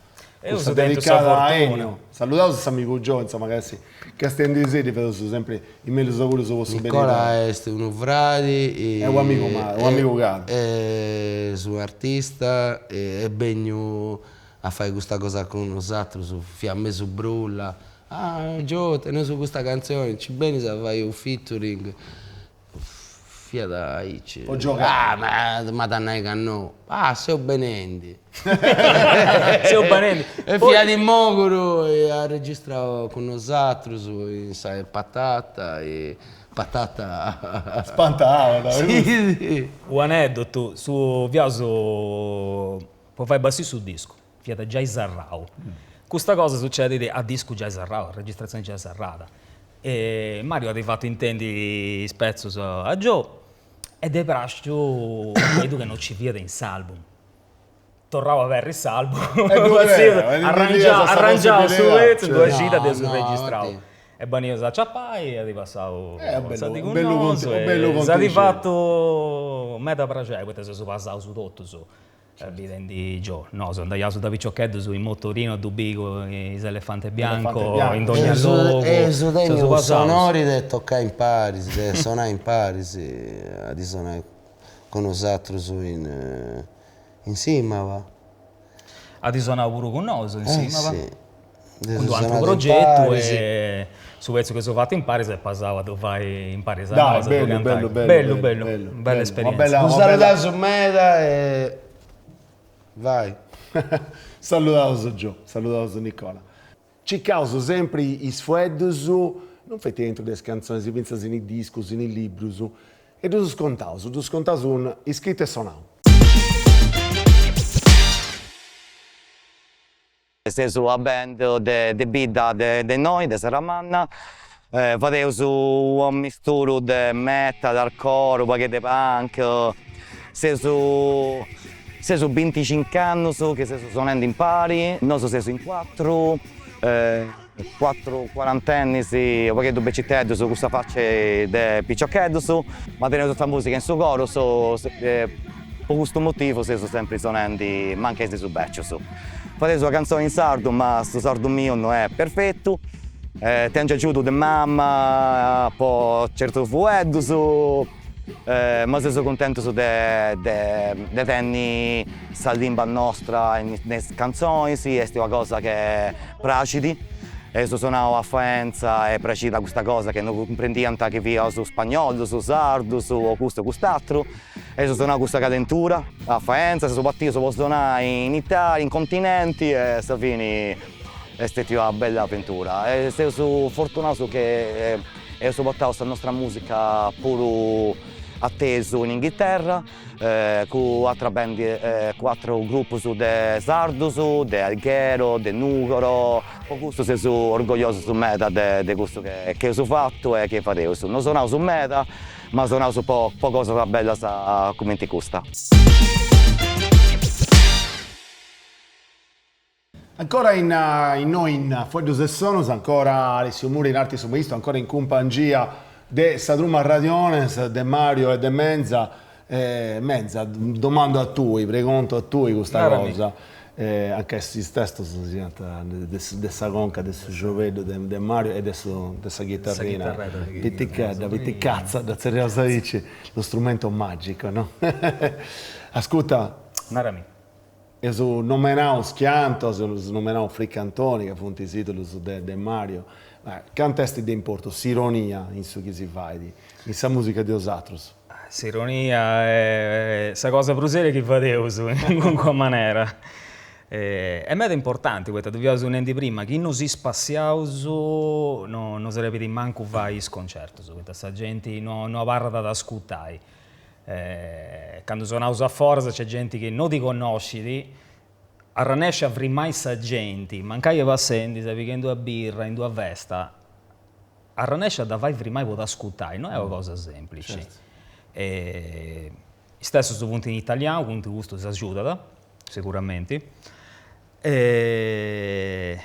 [SPEAKER 1] Custa dedicada a Ennio. Saludaus s'amigu Gio, insoma, ca est castiendisì, ddi fadeus sempri is mellus augurius po su benidori.
[SPEAKER 3] Nicola est unu fradi.
[SPEAKER 1] Est u' amigu mannu, u' amigu caru.
[SPEAKER 3] Est u' artista, est benniu a fai custa cosa cun nosatrus, fiat mesu brulla, ah Gio teneus custa cantzioni, nci benis a fai u' featuring Fiat aici.
[SPEAKER 1] Po giogai.
[SPEAKER 3] Ah, ma m'at a nai ca no. Ah, seu benendi.
[SPEAKER 2] Seu benendi.
[SPEAKER 3] E fiat in Moguru e at registrau cun nosatrus in sa Patata e Patata.
[SPEAKER 1] Spantau.
[SPEAKER 3] Si, si.
[SPEAKER 2] U' aneddotu, su fiaus po fai bessì su discu, fiat giai serrau. Custa cosa sucedit a discu giai serrau, a registrazioni giai serrada. E Mario at fatu intendi is petzus a Joe e dd'est praxiu unu fueddu chi no ci fiat in s'album. Torrau a aberri s'album, arrangiau su petzu, in duas cidas dd'eus registrau. E benius a aciapai e at passau sa dì cun nosu e s'at fatu meda praxeri poita seus passaus totus Bidendi Joe, nosu andaiaus da piciocheddus in motorinu a ddu biri cun is Elefante Bianco in dogna logu.
[SPEAKER 3] Eus tenniu s'onori de tocai imparis, de sonai imparis, at sonau cun nosatrus in in Simaba.
[SPEAKER 2] At sonau puru cun nosu in Simaba. Cun d'u atru progetu e su petzu chi eus fatu imparis est passau a ddu fai imparis a nosu.
[SPEAKER 1] Dai, bellu, bellu,
[SPEAKER 2] bellu, bellu, bellu, bella esperienza.
[SPEAKER 3] Ddu saludaus meda e vai.
[SPEAKER 1] Saludaus Gio, saludaus Nicola. Circaus sempri is fueddus, non feti aintru de is cantzonis, fintzas in is discus, in is librus, e ddus contaus, ddus contaus cun Iscritu e Sonau.
[SPEAKER 6] Seus una band de de bidda de de innoi, de Serramanna, fadeus u' ammisturu de metal, hardcore, u' pagheddu de punk, seus seus binticinc'annus chi seus sonendi impari, nosu seus in cuatru, cuatru cuarantennis u' pagheddu beciteddus cun sa faci de piciocheddus, ma teneus sa musica in su coru, po custu motivu seus sempri sonendi mancai seus becius. Fadeus una cantzoni in sardu ma su sardu miu no est perfetu, tengiu agiudu de mama po certus fueddus, ma seus cuntentus de de tenni sa limba nostra in is cantzonis, est una cosa che praxit, eus sonau a Faenza e praxit custa cosa che no cumprendiant chi fiaus spagnolus, sardus o custu o cust'aturu Eus sonau cun sa calentura a Faenza, seus partius po sonai in Italia, in continenti e a sa fini est stetia una bella aventura e seus fortunaus che eus portau sa nostra musica puru atesu in Inghilterra cun atras band, cun aterus grupus de sardus, de Alghero, de Nugoro, po custu seus orgogliosus meda de cussu che eus fatu e chi fadeus. No sonaus meda Ma sonaus po cosas bellas cumenti custa.
[SPEAKER 1] Ancora in innoi in Fueddus e Sonus, ancora Alessio Mura in arti su maistu, ancora in cumpangia de sa truma Radiones, de Mario e de Menza. Menza, domandu a tui, pregontu a tui custa cosa, anca is testus siant de sa conca, de su ciorbeddu de Mario e de sa chitarrina pitichedda, piticatza, dda tzerriaus aici, lo strumento magico, no? Ascurta.
[SPEAKER 2] Narami.
[SPEAKER 1] Eus nomenau Schiantos, eus nomenau Fricantoni, ca funt is idolus de Mario, ma cant'est de importu s'ironia in su chi si fait, in sa musica de 'osatrus?
[SPEAKER 2] S'ironia est sa cosa prus seria chi fadeus, in calincuna manera. Est meda importanti, poita ddu fiaus nendi prima, chi no si spassiaus no no srebit mancu fai is concertus, poita sa genti no no abarrat a ascurtai. Candu sonaus a foras nc'est genti chi no ti connoscit, arrennesci a frimai sa genti, mancai est passendi, est pighendi una birra in d'una festa, arrennesci a dda fai frimai po t'ascurtai, no est una cosa semplici. Is testus funt in italianu, quindi custu s'agiudat, seguramenti. Est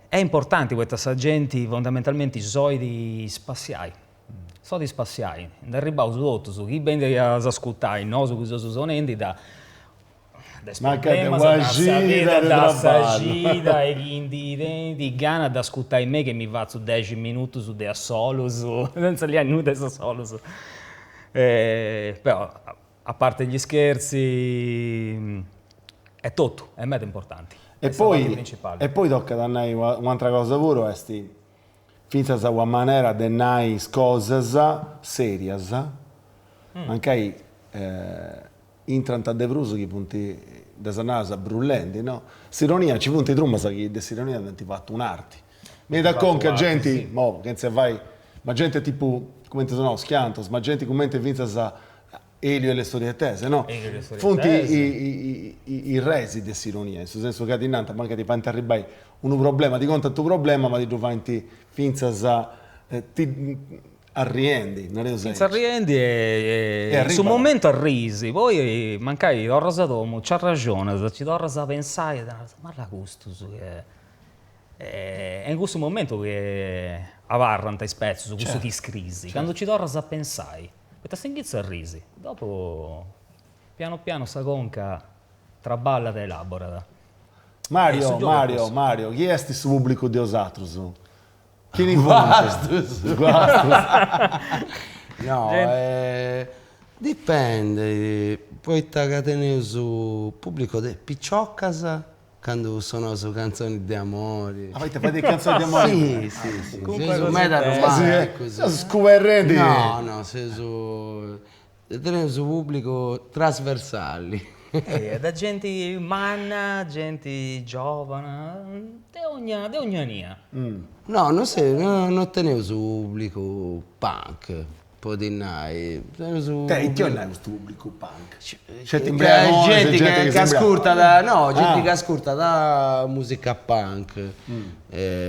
[SPEAKER 2] importanti poita sa genti fondamentalmenti s'oit spassiai, s'olit spassiai, nd'arribaus totus, chi benit a s'ascurtai, nosu chi seus sonendi da. De is problemas, de sa vida, de sa cida e chi ndi tenit gana de ascurtai mei che mi fatzu dexi minutus de a solus, senza liai nudda de a solus. Però, a parte gli scherzi, est totu, est meda importanti.
[SPEAKER 1] E poi, e poi tocat a nai u'antra cosa puru, est fintzas una manera de nai is cosas serias, mancai intrant de prus chi funt ddas naras brullendi, no? S'ironia, nci funt trumas chi de s'ironia nd'ant fatu un'arti. Mi 'enit a conca genti, mo chentza 'e fai, ma genti tipu, cumenti sonaus, Skiantos, ma genti cumenti fintzas Elio e le storie tese, no? Funt is res de s'ironia, in su sensu ca ti nant, mancai ti faint arribbai unu problema, ti contant unu problema ma ti ddu faint fintzas ti arriendi,
[SPEAKER 2] nareus aici. Fintzas arriendi e in su momentu arrisi, poi mancai torras a domu, nci arraxonas, ci torras a pensai e naras, malla custus che E in cussu momentu che abarrant is petzus, cussu chi scrisi, candu ci torras a pensai, poita a s'inghitzu arrisi, dopu pianu pianu sa conca traballat e elaborat.
[SPEAKER 1] Mario, Mario, Mario, chi est su pubblicu de 'osatrus? Chini funt?
[SPEAKER 3] Guastus. Guastus. No, dipendet, poita ca teneus pubblicu de piciocas Candu sonaus cantzonis de amori.
[SPEAKER 1] Ah, poita fadeis cantzonis de amori?
[SPEAKER 3] Si, si, si, seus meda romanticus.
[SPEAKER 1] Seus scuberrendi.
[SPEAKER 3] No, no, seus, teneus unu pubblicu trasversali.
[SPEAKER 2] Da genti manna, genti giovana, de ogna, de ogna nia.
[SPEAKER 3] No, no seus, no teneus unu pubblicu punk Po ti nai,
[SPEAKER 1] teneus unu. Te, ita 'olit nai custu pubblicu punk? Sceti imbriagonis,
[SPEAKER 3] genti chi chi ascurtat, no, genti chi ascurtat musica punk,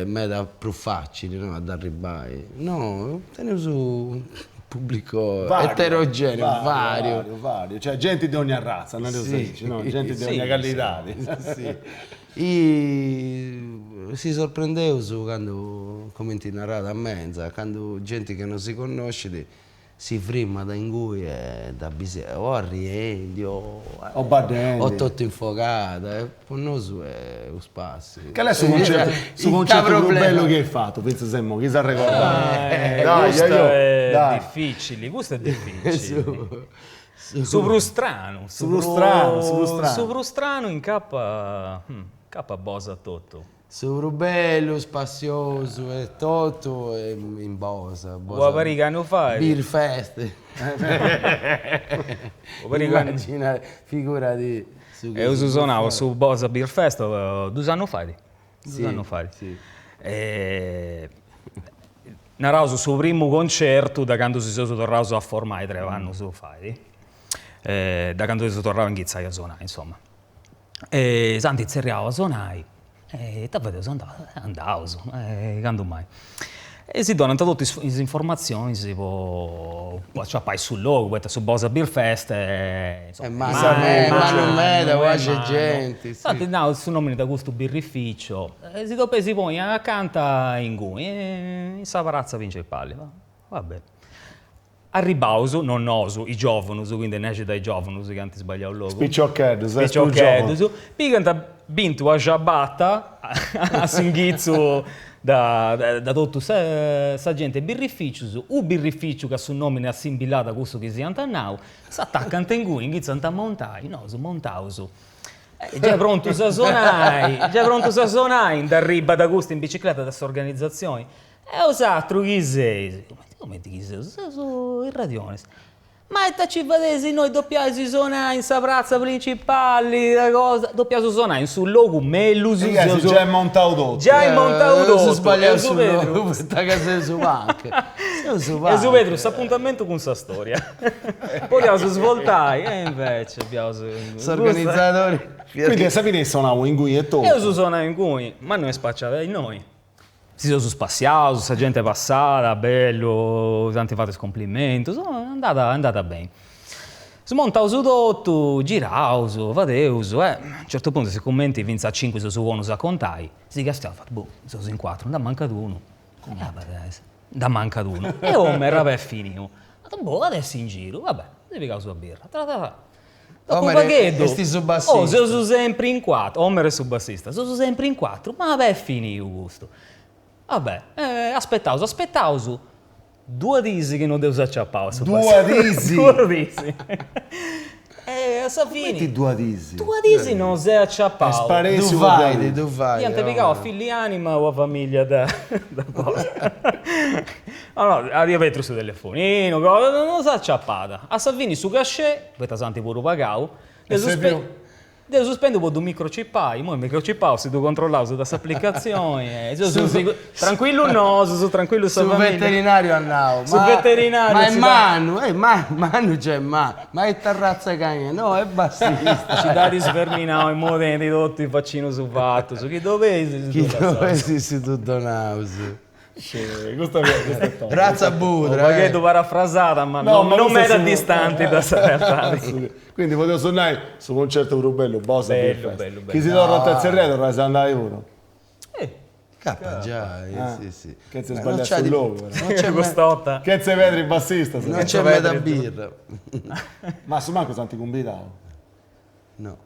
[SPEAKER 3] meda prus facili, no, a dd'arribai. No, teneus unu pubblicu eterogeneu, variu.
[SPEAKER 1] Variu, variu, cioè genti de ogna arratza, nareus aici, no, genti de ogna callidadi.
[SPEAKER 3] Si I si sorprendeus candu, cumenti narat Menza, candu genti chi non si connoscit si frimat ingui e dda bisi o arriendi o
[SPEAKER 1] o baddendi
[SPEAKER 3] o totu infogada e po nosu est unu spassiu.
[SPEAKER 1] Cali est su concertu su concertu prus bellu chi eis fatu fintzas a immoi, chi s'arregordat?
[SPEAKER 2] Dai, custu est dificili, custu est dificili. Su prus stranu.
[SPEAKER 1] Su prus stranu, su prus stranu.
[SPEAKER 2] Su prus stranu incapa, incapa Bosa totu.
[SPEAKER 3] Su prus bellu, spassiosu e totu in Bosa.
[SPEAKER 2] Una pariga 'e annus fait.
[SPEAKER 3] Beer fest. Una pariga Immagina, figurati
[SPEAKER 2] su chi. Eus sonau a su Bosa Beer Fest dus annus fait. Dus annus fait. Naraus su primu concertu da candu si seus torraus a formai tres annus fait, da candu seus torraus a inghitzai a sonai insoma. E s'ant tzerriau a sonai e ita fadeus, andaus, candu mai. E si donant totu is informatzionis po aciapai su logu, poita su Bosa Beer Fest
[SPEAKER 3] est mannu meda, nc'est genti.
[SPEAKER 2] S'ant nau su nomini de custu birrificio E si depeis ponni acanta inguni, in sa pratza principali. Va beni. Arribbaus, non nosu, is giòvunus, quindi nexi de is giòvunus chi ant sbagliau logu.
[SPEAKER 1] Is piciocheddus,
[SPEAKER 2] is piciocheddus, pigant bintu una ciabata a s'inghitzu da da totu sa sa genti 'e birrificius, u' birrificiu ca su nomini assimbillat a cussu chi s'iant nau, s'atacant inguni, inghitzant a montai, nosu montaus Giai prontus a sonai, giai prontus a sonai, nd'arribat custu in bicicleta de s'organizatzioni, e 'osatrus chi seis? Cumenti cumenti chi seus? Seus is Radionis. Ma ita ci fadeis innoi, dopiais sonai in sa pratza principali, sa cosa, dopiais sonai in su logu mellus.
[SPEAKER 1] E iais giai montau totu.
[SPEAKER 2] Giai montau totu.
[SPEAKER 3] Eus sbagliau su logu, poita ca seus punk.
[SPEAKER 2] Seus punk. E su Pedru, s'apuntamentu cun sa storia. Podiaus svoltai e invece biaus
[SPEAKER 3] S'organizadori
[SPEAKER 1] fiat. Quindi a sa fini eis sonau inguni etotu.
[SPEAKER 2] Eus sonau inguni, ma no est spaciada innoi. Si seus spassiaus, sa genti est passada, bellu, s'ant fatu is cumplimentus, est andada est andada beni. Smontaus totu, giraus, fadeus e a unu certu puntu sigumenti finzas a cincu seus bonus a contai, si castiaus, fatu, boh, seus in cuatru, nd'amancat unu. Nd'amancat unu. E ome era finiu. Boh, at essi in giru, va bè, si pigaus una birra. Tra tra tra. Dopu
[SPEAKER 3] Omer
[SPEAKER 2] pagheddu,
[SPEAKER 3] est su bassista.
[SPEAKER 2] Oh, seus sempri in cuatru, Omer est su bassista, seus sempri in cuatru, ma b'est finiu custu. Va bè, aspetaus, aspetaus, Duas dis chi non dd'eus aciapau a su
[SPEAKER 1] Duas dis?
[SPEAKER 2] Duas dis. E a sa fini.
[SPEAKER 1] Cumenti duas dis?
[SPEAKER 2] Duas dis non s'est aciapau.
[SPEAKER 1] Est sparèssiu
[SPEAKER 3] Ddu fait, ddu fait.
[SPEAKER 2] Iant pigau a fillianima o a familia da cosa. No no, at abertu su telefoninu, cosa, non s'aciapat. A sa fini su cachet, poita s'ant puru pagau, Dd'eus spendiu po ddu microcipai, imoi microcipau si ddu controllaus da s'aplicatzioni e seus trancuillus nosus, trancuillus sa
[SPEAKER 3] familia. Su veterinariu at nau,
[SPEAKER 2] Su veterinariu
[SPEAKER 3] ma est mannu, eh ma mannu giai est mannu, ma ita arratza 'e cani est, no est bassista.
[SPEAKER 2] Ci dd'at sverminau imoi tenit totu is vacinus fatus, chi ddu obeis
[SPEAKER 3] si ddu lassaus. Chi ddu obeis si ddu donaus.
[SPEAKER 1] Custa è toga.
[SPEAKER 3] Razza budra.
[SPEAKER 2] Unu pagheddu parafrasada, ma non meda distanti da sa realtadi.
[SPEAKER 1] Quindi podeus nai su concertu prus bellu Bosa Beer Fest. Bellu, bellu. Chi si torrat a tzerriai torrais a andai puru.
[SPEAKER 3] Capa giai, si si.
[SPEAKER 1] Chentza sbagliai su logu
[SPEAKER 3] però. Non c'è
[SPEAKER 2] Cust'orta.
[SPEAKER 1] Chentza Pedri bassista.
[SPEAKER 3] Non c'è meda birra.
[SPEAKER 1] Ma a su mancu s'ant cumbidau.
[SPEAKER 3] No.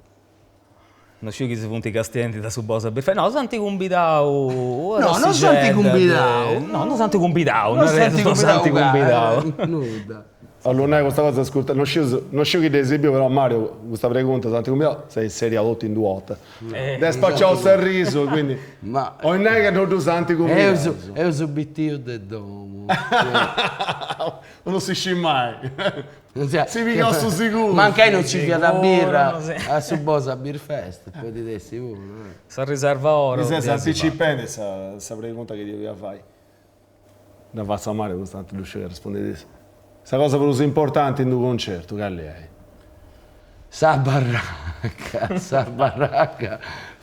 [SPEAKER 2] No sciu chi si funt castiendi da su Bosa Beer Fest. No, s'ant cumbidau.
[SPEAKER 3] No, no s'ant cumbidau.
[SPEAKER 2] No, no s'ant cumbidau. No s'ant cumbidau.
[SPEAKER 3] Nudda.
[SPEAKER 1] A lu nai custa cosa ascurta, no sciu no sciu chi dd'eis biu però Mario custa pregunta s'ant cumbidau s'est seriau totu in d'una 'orta. Dd'est spaciau s'arrisu quindi
[SPEAKER 3] Ma
[SPEAKER 1] 'olit nai ca no ddus ant cumbidaus.
[SPEAKER 3] Eus bitiu de domu.
[SPEAKER 1] Non si scit mai. Si pigat su siguru.
[SPEAKER 3] Mancai non ci fiat birra a su Bosa Beer Fest, podit essi puru.
[SPEAKER 2] Sa riserva oro.
[SPEAKER 1] Mi ses anticipendi sa pregunta chi ti 'olia fai. Dda fatzu a Mario custa tanti ddu sciu chi arrespundit issu. Sa cosa prus importanti in d'u concertu cali est?
[SPEAKER 3] Sa barraca, sa barraca,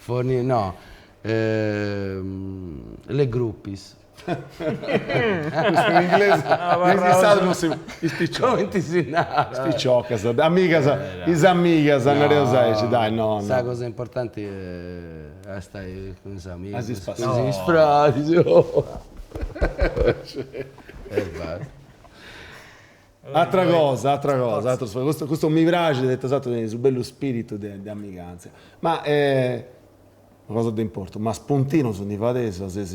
[SPEAKER 3] no, le groupies.
[SPEAKER 1] Custu in inglesu, in sardu non si, is piciocas.
[SPEAKER 3] Comenti si narat?
[SPEAKER 1] Is piciocas, amigas, is amigas, nareus aici, dai, no, no.
[SPEAKER 3] Sa cosa importanti est a stai cun is amigus, cun is fradis, e basta.
[SPEAKER 1] Atra cosa, atra cosa, atru custu custu mi praxit poita s'atru tenit su bellu spiritu de de amiganzia. Ma una cosa de importu, ma spuntinus ndi fadeis o seis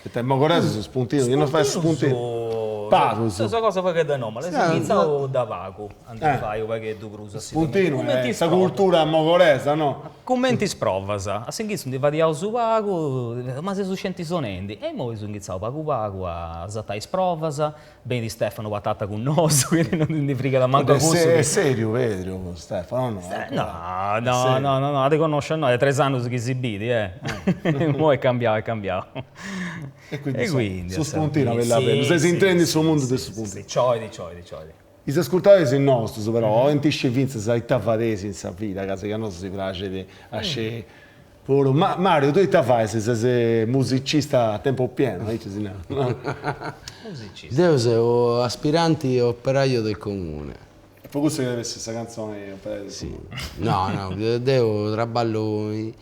[SPEAKER 1] poita in mogoresu su spuntinu, chi no fais spuntinu, pagus.
[SPEAKER 2] Sa cosa pagheddu anomala, est inghitzau da pagu a ndi fai u' pagheddu prus a
[SPEAKER 1] Spuntinu est sa cultura mogoresa, no?
[SPEAKER 2] Cumenti is provas, a s'inghitzu ndi fadiaus pagu, ma seus scienti sonendi, e imoi eus inghitzau pagu pagu a satai is provas, Benit Stefano Patata cun nosu, quindi non ndi frigat mancu a cussu.
[SPEAKER 1] Est seriu Pedru, Stefano, no?
[SPEAKER 2] No, no, no, no, no, a ti connosci a nosu, est tres annus chi si bidi, eh. Imoi est cambiau, est cambiau.
[SPEAKER 1] E quindi, su spuntinu a bellu a bellu, ses intrendi in su mundu de su spuntinu.
[SPEAKER 2] Cioidi, cioidi, cioidi.
[SPEAKER 1] Is ascurtadoris nostus però 'olint sciri fintzas ita fadeis in sa vida, ca si ca nosu si praxit a sciri Puru. Ma Mario, tui ita fais? Ses musicista a tempo pieno, aici si narat, no?
[SPEAKER 2] Musicista.
[SPEAKER 3] Deu seu aspiranti operaio del comune.
[SPEAKER 1] E po cussu chi depit essi sa cantzoni operaio del comune.
[SPEAKER 3] No, no, deu traballu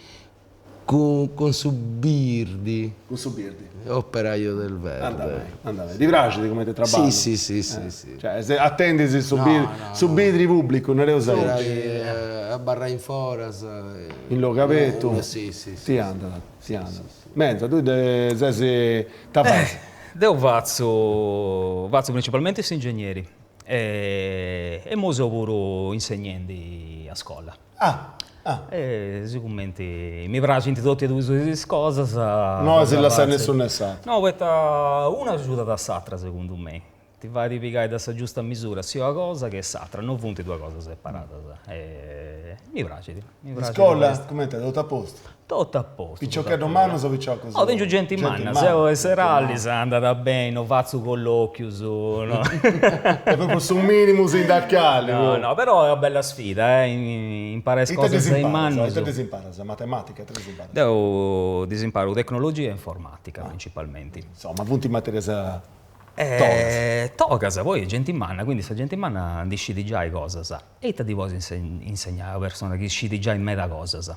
[SPEAKER 3] cun su birdi.
[SPEAKER 1] Cun su birdi.
[SPEAKER 3] Operaio del verde.
[SPEAKER 1] Andat beni, andat beni. Ti praxit cumenti traballu?
[SPEAKER 3] Si, si, si, si.
[SPEAKER 1] Cioè, atendis su birdi, su bidri pubblicu, nareus
[SPEAKER 3] aici. Abarrai in foras.
[SPEAKER 1] In logu abertu.
[SPEAKER 3] Si, si, si.
[SPEAKER 1] Ti andat, ti andat. Menza, tui ses, ita fais?
[SPEAKER 2] Deu fatzu, fatzu principalmenti s'ingegneri e imoi seu puru insegnendi a scola.
[SPEAKER 1] Ah, ah.
[SPEAKER 2] E sigumenti mi praxint totu e duas is cosas.
[SPEAKER 1] No 'olis lassai né s'unu né s'atru.
[SPEAKER 2] No, poita una agiudat a s'atra segundu mei. Ti fait pigai da sa giusta misura sia una cosa che s'atra, no funt duas cosas separadas. E mi praxit, mi praxit.
[SPEAKER 1] Iscola, cumenti est, totu a postu?
[SPEAKER 2] Totu a postu.
[SPEAKER 1] Piciocheddos mannus o piciocus?
[SPEAKER 2] No, tengiu genti manna, seu 'e Seralli, andat beni, no fatzu collochius, no.
[SPEAKER 1] Est propriu su minimu sindacali.
[SPEAKER 2] No, no, però est una bella sfida, eh, imparai is cosas a is mannus.
[SPEAKER 1] Ita ddis imparas? Matematica, ita ddis imparas?
[SPEAKER 2] Deu ddis imparu tecnologia e informatica, principalmenti.
[SPEAKER 1] Insoma, funt materias togas.
[SPEAKER 2] Togas, poi est genti manna, quindi sa genti manna ndi scit giai cosas. E ita ddi podis insegnai a una persona chi scit giai meda cosas?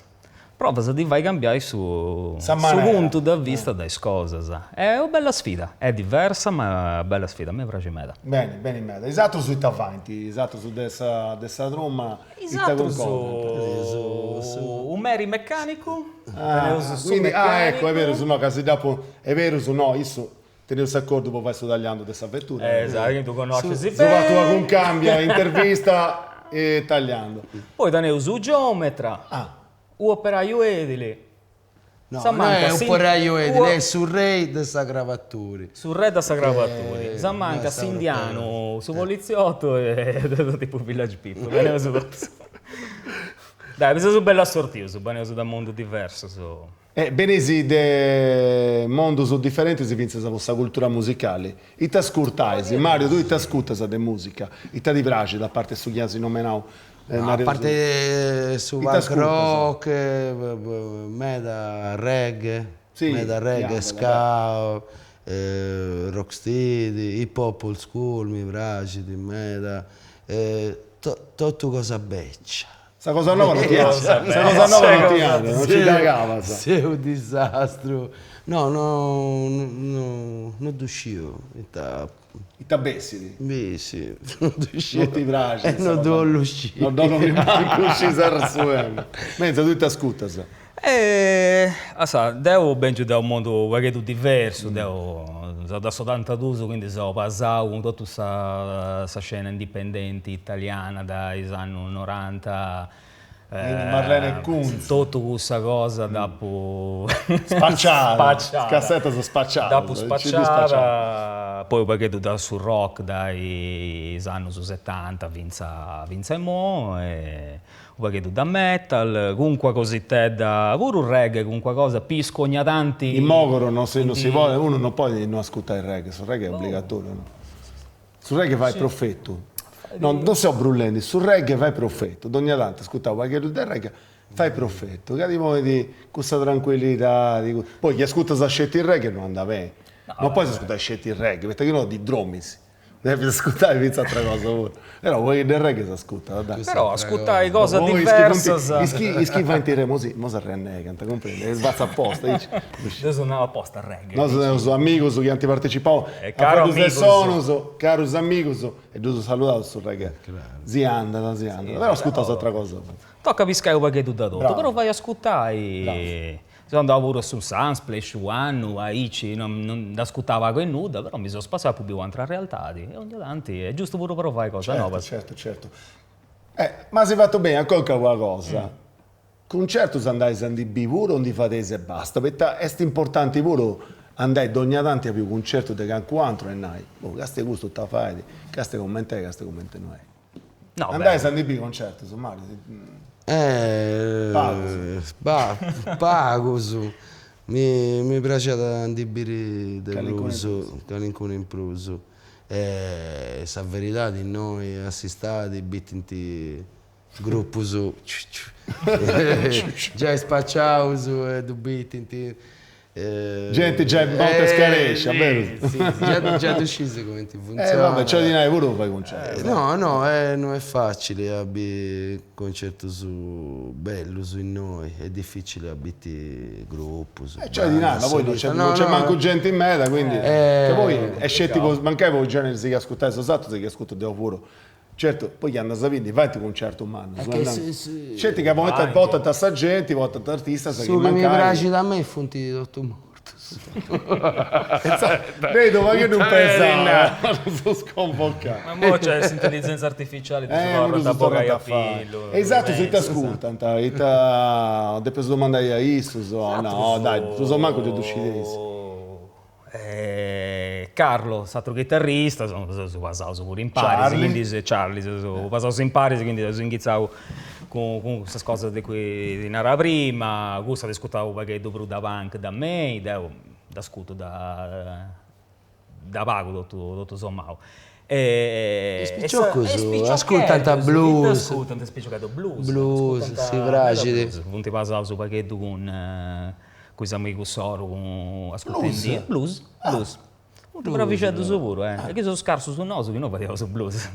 [SPEAKER 2] Provas a ddi fai cambiai su su puntu de vista de is cosas. Est una bella sfida, est diversa ma est una bella sfida, a mei praxit meda.
[SPEAKER 1] Beni, beni meda. Is atrus ita faint? Is atrus de sa de sa truma ita
[SPEAKER 2] cuncordant? Su meri mecanicu,
[SPEAKER 1] teneus su mecanicu. Ah eccu, est berus, no, ca si dd'apu, est berus, no, issu teneus s'acordu po fai su tagliandu de sa vetura.
[SPEAKER 2] Esatto, ddu connoscis
[SPEAKER 1] beni. Su fatu a cuncambio, intervista e tagliando.
[SPEAKER 2] Poi teneus su geometra. U operaiu edili.
[SPEAKER 3] No, no est operaiu edili, est su rei de sa cravaturi.
[SPEAKER 2] Su re de sa cravaturi. S'ammancat s'indianu, su poliziottu e tipu Village People, teneus totus. Dai, seus bellu assortius, beneus de mundus diversus.
[SPEAKER 1] E beneis de mundus diferentis fintzas po sa cultura musicali. Ita ascurtais? Mario, tui ita ascurtas de musica? Ita ti praxit a parti su chi as nomenau?
[SPEAKER 3] A parte su punk rock, meda reggae, meda reggae, ska, rocksteady, hip hop old school mi praxit meda, totu cosa beccia.
[SPEAKER 1] Sa cosa noba non ti andat, sa cosa noba non ti andat, non ci dd'acabas.
[SPEAKER 3] Seu u disastru. No, no, no, no ddu sciu
[SPEAKER 1] ita. Ita bessit?
[SPEAKER 3] Bessit, no ddu
[SPEAKER 1] sciu. Non ti praxit.
[SPEAKER 3] E no ddu 'ollu sciri.
[SPEAKER 1] No ddu mancu scì s'arresuenu. Menza, tui ita ascurtas?
[SPEAKER 2] Assa, deu bengiu de unu mundu u' pagheddu diversu, deu seu de s'otantaduus, quindi seu pasau cun totu sa sa scena indipendenti italiana de is annus noranta.
[SPEAKER 1] Quindi Marlene Kuntz.
[SPEAKER 2] Totu cussa cosa dd'apu
[SPEAKER 1] Spaciada, is cassetas spaciadas.
[SPEAKER 2] Dd'apu spaciada, poi u' pagheddu de su rock de is annus setanta finzas finzas a imoi U pagheddu de metal, calincuna cositedda, puru reggae, calincuna cosa, piscu ogna tanti.
[SPEAKER 1] In Mogoro non si non si podit, unu non podit no ascurtai reggae, su reggae est obbligatoriu, no? Su reggae fait profetu, no non seu brullendi, su reggae fait profetu, dogna tanti ascurtai u' pagheddu de reggae fait profetu, ca ti ponit cussa tranquillidadi, poi chi ascurtas sceti reggae no andat beni, non podis ascurtai sceti reggae, poita chi no ti dromis Depis ascurtai fintzas atra cosa puru. Però u' pagheddu 'e reggae s'ascurtat,
[SPEAKER 2] dai. Però ascurtai cosas diversas.
[SPEAKER 1] Is chi is chi faint reggae, mo si mo s'arrennegant, cumprendi, est fatzu aposta, aici.
[SPEAKER 2] Deu seu nau aposta reggae.
[SPEAKER 1] Nosu teneus amigus chi ant partecipau a Faddus de Sonus, carus amigus, e ddus saludaus su reggae. Si andat, si andat, però ascurtaus atra cosa puru.
[SPEAKER 2] Tocat piscai u' pagheddu de totu, però fait ascurtai Seu andau puru a su Sunsplash u' annu, aici, non nd'ascurtava pagu e nudda, però mi seu spassiau, apu biu atras realtadi e ogna tanti est giustu puru provai cosa
[SPEAKER 1] nobas. Certu, certu, certu. Ma si fatu beni, ancora una cosa, cuncertus andais a ndi biri puru o ndi fadeis e basta, poita est importanti puru andai dogna tanti a biri u' cuncertu de calincunu atru e nai, boh, castia custu ita fait, castia cumenti est, castia cumenti no est. No, Andais a ndi biri concertus, Mario?
[SPEAKER 3] Pagus. Pagus. Mi mi praxiat a ndi biri de prus, calincunu in prus. E sa veridadi innoi a s'istadi bitint grupus giai spaciaus e ddu bitint
[SPEAKER 1] Genti giai morta scarescia, berus?
[SPEAKER 3] Si, si, giai ddu scis cumenti funtzionat.
[SPEAKER 1] Eh vabbè, nc'est dinai puru po fai cuncertus.
[SPEAKER 3] No, no, no est facili a biri concertus bellus innoi, est dificili a biri grupus,
[SPEAKER 1] bandas. Nc'est dinai, ma poi non nc'est mancu genti meda, quindi, ca poi est sceti po, mancai po is generis chi ascurtais bosatrus e chi ascurtu deu puru Certu, poi chi andas a biri ndi faint cuncertus mannus, sceti ca portant sa genti, portant artistas chi
[SPEAKER 3] Su chi mi praxit a mei funt totus mortus.
[SPEAKER 1] Deu ma chi ddu pentzau, ma seu sconvocau.
[SPEAKER 2] Ma imoi nc'est s'intelligenza artificiali ddus torrat a bogai a pillu.
[SPEAKER 1] E is atrus ita ascurtant, ita depeus domandai a issus, no dai, prus o mancu gei ddu scideis.
[SPEAKER 2] Carlo, s'atru chitarrista, seus pasaus puru imparis, quindi Charlie, seus pasaus imparis, quindi eus inghitzau cun cussas cosas de cui ti narà prima, cussu at ascurtau u' pagheddu prus de punk de mei, deu dd'ascurtu de pagu totu totu somau.
[SPEAKER 3] Is piciocus ascurtant blues,
[SPEAKER 2] ascurtant is piciocheddus
[SPEAKER 3] blues, blues, si praxit,
[SPEAKER 2] funt pasaus u' pagheddu cun cun is amigus insoru ascurtendi blues, blues. Funt bravixeddus puru, eh. E chi seus scarsus nosu chi no fadiaus su blues.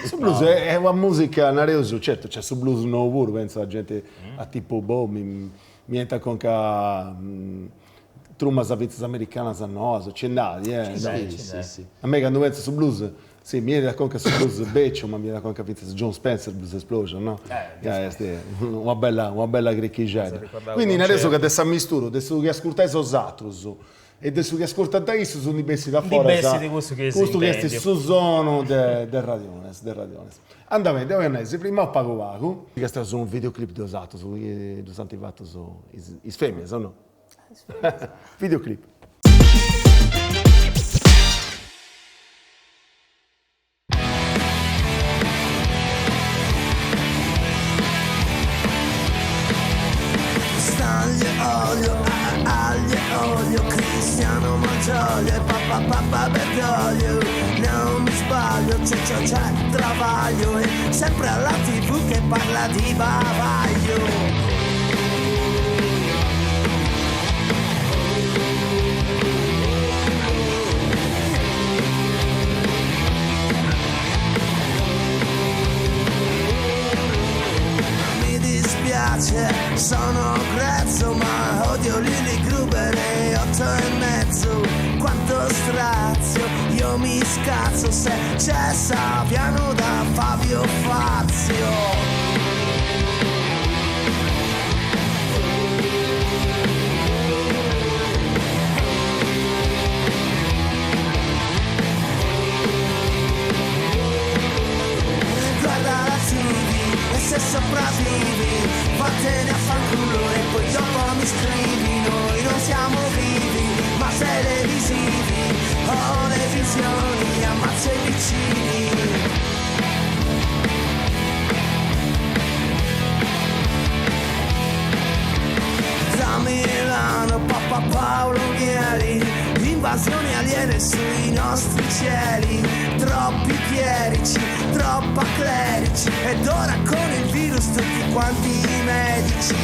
[SPEAKER 1] Su blues est una musica, nareus, certu nc'est su blues nou puru, pentzu a genti a tipu, boh, mi 'enit a conca trumas fintzas americanas noas, nci nd'at, eh. A mei candu pentzu a su blues Si, mi 'enit a conca su blues becciu, ma mi 'enit a conca fintzas Jon Spencer Blues Explosion, no? Ca est una bella una bella cricchixedda. Quindi nareus ca de s'ammisturu de su chi ascurtais 'osatrus e de su chi ascurtant issus ndi bessit a foras custu chi est su sonu de de Radiones, de Radiones. Andat beni, deu ia nai, si frimaus pagu pagu. Castiaus unu videoclip de 'osatrus, chi ddus ant fatus is feminas, o no? Videoclip.
[SPEAKER 7] Stanlio, olio, aglio, olio, Cristiano Malgioglio e papà papà Bergoglio. Non mi sbaglio, c'è c'è c'è travaglio e sempre alla tv che parla di bavaglio. Mi dispiace, sono grezzo, ma odio Lilli Gruber e 8 e mezzo. Quanto strazio, io mi scazzo se c'è Saviano da Fabio Fazio. Guarda la TV e se sopravvivi vattene a fanculo e poi dopo mi scrivi Noi non siamo vivi ma televisivi Ho le visioni, ammazzo i vicini Da Milano, papà Paolo Mieli Invasioni aliene sui nostri cieli Troppi chierici, troppa clerici Ed ora con il virus tutti quanti i medici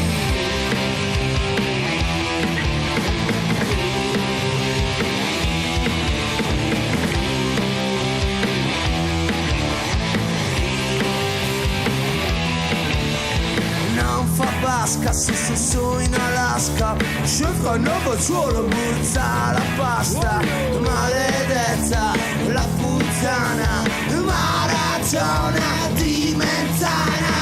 [SPEAKER 7] Non fa basca su su su in Alaska Cerca nova burza la pasta Maledetta la puttana Maratona di Mentana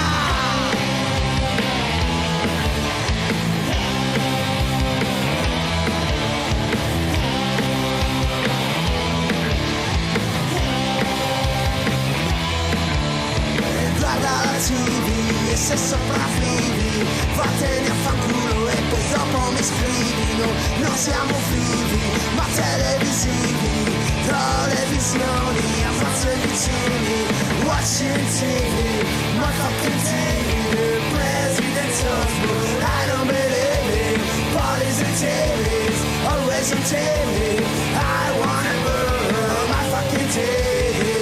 [SPEAKER 7] Guarda la TV e se sopravvivi Vattene a fanculo e poi dopo mi scrivi No, non siamo vivi ma televisivi Televisioni, ammazzo i vicini Watching TV, my fucking TV President Osborne, I don't believe it Police and TVs, always on TV I wanna burn my fucking TV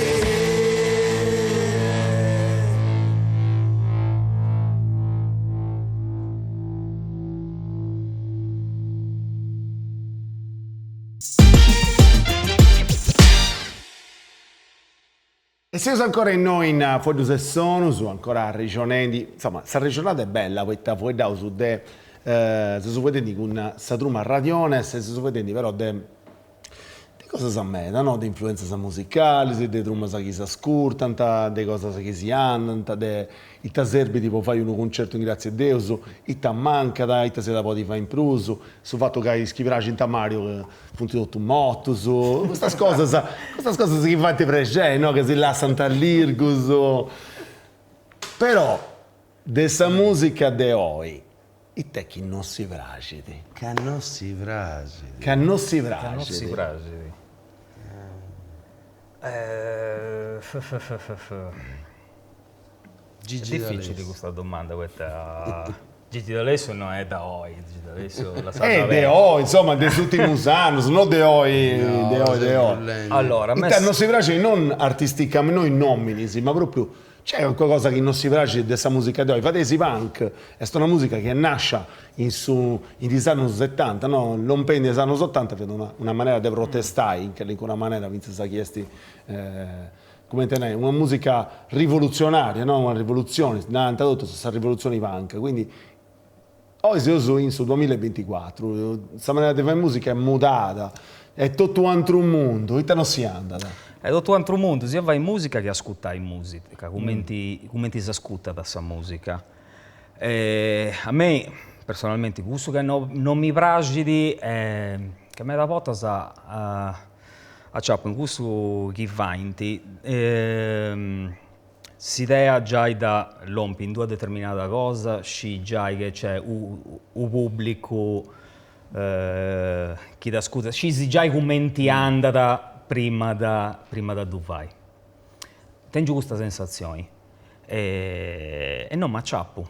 [SPEAKER 1] E seus ancora innoi in Fueddus e Sonus, ancora arrexonendi, insoma, s'arrexonada est bella poita fueddaus de, seus fueddendi cun sa truma Radiones e seus fueddendi però de de cosas meda, no, de influenzas musicalis, de trumas chi s'ascurtant, de cosas chi si andant, de ita serbit po fai unu cuncertu in gratzi'e Deus, ita mancat, ita s'iat a podi fai in prus, su fatu ca is chi praxint a Mario funt totu mortus, custas cosas, custas cosas chi faint prexei, no, ca si lassant allirgus, però de sa musica de oi It'est chi no si praxit?
[SPEAKER 3] Ca no si praxit.
[SPEAKER 1] Ca no si praxit.
[SPEAKER 2] Ca no si praxit. Est dificili custa domanda poita Gigi D'Alessio no est da oi, Gigi D'Alessio
[SPEAKER 1] lassat da De oi, insoma, de is ùrtimus annus, no de oi, de oi, de oi.
[SPEAKER 2] Allora,
[SPEAKER 1] Ita no si praxit non artisticamenti, no in nominis, ma propriu. Nc'est calincuna cosa chi non si praxit de sa musica de oi, fadeis punk, est una musica chi est nascia in su in is annus setanta, no, lompendi a is annus otanta fiat una una manera de protestai in calincuna manera fintzas chi est cumenti a nai, una musica rivolutzionaria, no, una rivolutzioni, narant totus sa rivolutzioni punk, quindi Oi seus in su duamilla e binticuatru, sa manera de fai musica est mudada, est totu u' atru mundu, ita no si andat?
[SPEAKER 2] Est totu u' atru mundu, sia fai musica che ascurtai musica, cumenti cumenti s'ascurtat sa musica. A mei personalmenti cussu ca no no mi praxit est ca meda bortas aciapu in cussu chi faint S'idea giai de lompi in d'una determinada cosa, scii giai che c'est u pubblicu chi t'ascurtat, sciis giai cumenti andat prima de prima de ddu fai. Tengiu custa sensatzioni e no m'aciapu.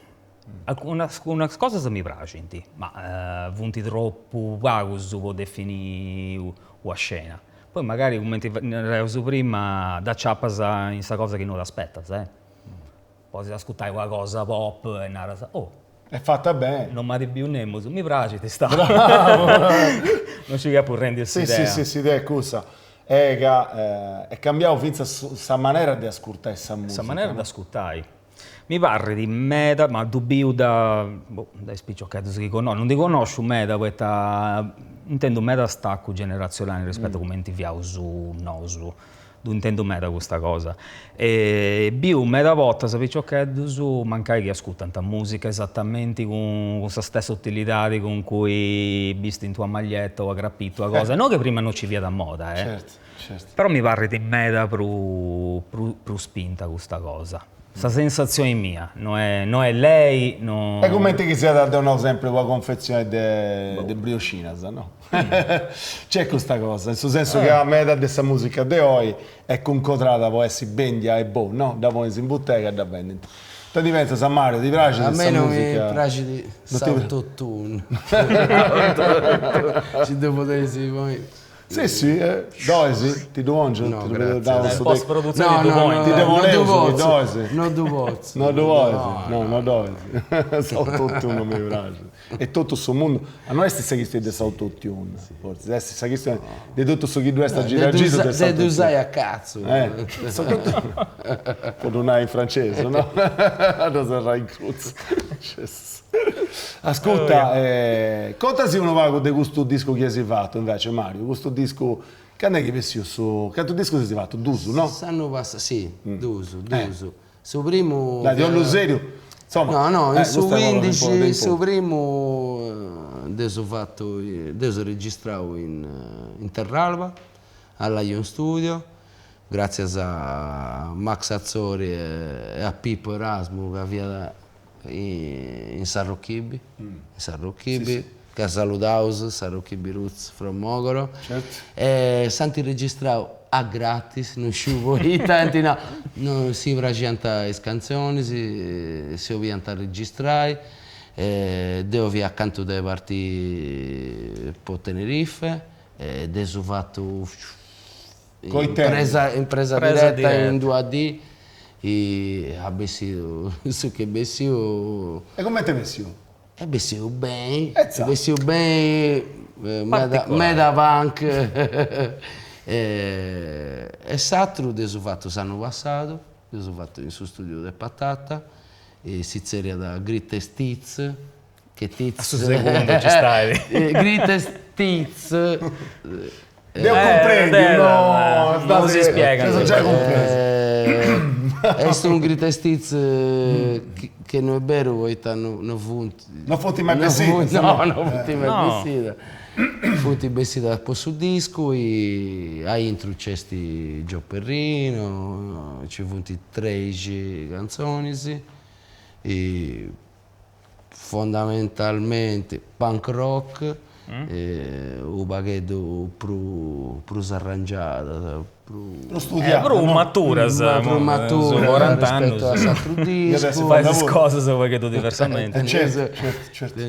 [SPEAKER 2] Alcunas cosas mi praxint, ma funt tropu pagus po definì una scena. Poi magari, cumenti nareus prima, dd'aciapas in sa cosa chi no t'aspetas, eh. Podis ascurtai una cosa pop e naras, oh.
[SPEAKER 1] Est fata beni.
[SPEAKER 2] Non m'at biu nemus, mi praxit sta. Non sciu chi apu rendiu
[SPEAKER 1] s'idea. Si, si, si, s'idea est cussa. Est ca est cambiau fintzas sa manera de ascurtai sa musica.
[SPEAKER 2] Sa manera de ascurtai. Mi parrit meda, ma ddu biu da, boh, da is piciocheddus chi connosciu, non ndi connosciu meda poita intendu meda staccu generatzionali rispettu a cumenti fiaus nosu, ddu intendu meda custa cosa. E biu meda bortas piciocheddus mancai chi ascurtant musica esatamenti cun sa stessa utilidadi cun cui bistint una maglietta o una crapita o una cosa, no chi prima non ci fiat moda eh, Però mi parrit meda prus prus spinta custa cosa. Sa sensatzioni mia, no est no est lei, no.
[SPEAKER 1] Est cumenti chi siat donau sempri una confetzioni de de brioscinas, no? Nc'est custa cosa, in su sensu ca meda de sa musica de oi est cuncodrada po essi bendia e boh, no? Dda ponis in butega e dda bendint. Ita ndi pentzas Mario, ti praxit sa musica?
[SPEAKER 3] A mei non mi praxit s'autotune. Si ddu podeis ponni.
[SPEAKER 1] Si si, ddoi ti ddu 'ongiu,
[SPEAKER 3] No, ti ddu daus
[SPEAKER 2] post produzioni ti ddu
[SPEAKER 1] ponint. Ti ddu poneus chi ddoi.
[SPEAKER 3] No ddu potzu.
[SPEAKER 1] No ddu pois, no, no ddoi. S'autotune non mi praxit. E totu su mundu, ma no est sa chistioni de s'autotune, fortzis, est sa chistioni de totu su chi ddu est a giru a giru
[SPEAKER 3] de s'autotune. De ddu usai a catzu.
[SPEAKER 1] Po ddu nai in francesu, no? A dda serrai in crutzu. Ascurta, contasi unu pagu de custu discu chi as fatu invece Mario, custu discu, candu est chi bessiu su, cantu discus as fatu? Duus, no?
[SPEAKER 3] S'annu passau, si, duus, duus. Su primu.
[SPEAKER 1] Dai, ti 'ollu seriu,
[SPEAKER 3] insoma. No, no, in su cuindixi, su primu dd'eus fatu, dd'eus registrau in in Terralba, a Lion Studio, gratzias a Max Atzori e a Pippo Erasmu ca fiat in Sarrochibi, in Sarrochibi, ca saludaus, Sarrochibi Roots from Mogoro, e s'ant registrau a gratis, non sciu poita, ant nau, no si praxiant is canzonis, si 'oliant registrai, e deu fia acantu de partì po Tenerife e dd'eus fatu in presa diretta in d'una dì e at bessiu su chi est bessiu.
[SPEAKER 1] E cumenti est bessiu?
[SPEAKER 3] Est bessiu beni, est bessiu beni, meda meda punk e s'aturu dd'eus fatu s'annu passadu, dd'eus fatu in su studiu de Patata e si zerriat Greatest Hits
[SPEAKER 2] che tits. A su segundu ci stai.
[SPEAKER 3] Greatest Hits.
[SPEAKER 1] Deu cumprendiu, no,
[SPEAKER 2] non si spiegat.
[SPEAKER 1] Giai cumpresu.
[SPEAKER 3] Est unu Greatest Hits chi no est beru poita no funt.
[SPEAKER 1] No funt mai bessidas.
[SPEAKER 3] No, no funt mai bessidas. Funt bessidas po su discu e aintru nc'est Joe Perrino, nci funt treixi cantzonis e Fondamentalmenti punk rock, u' pagheddu prus arrangiada,
[SPEAKER 1] prus studiada,
[SPEAKER 2] prus maturas,
[SPEAKER 3] prus matura rispettu a s'atru discu.
[SPEAKER 2] Fais is cosas u' pagheddu diversamenti.
[SPEAKER 1] Certu, certu.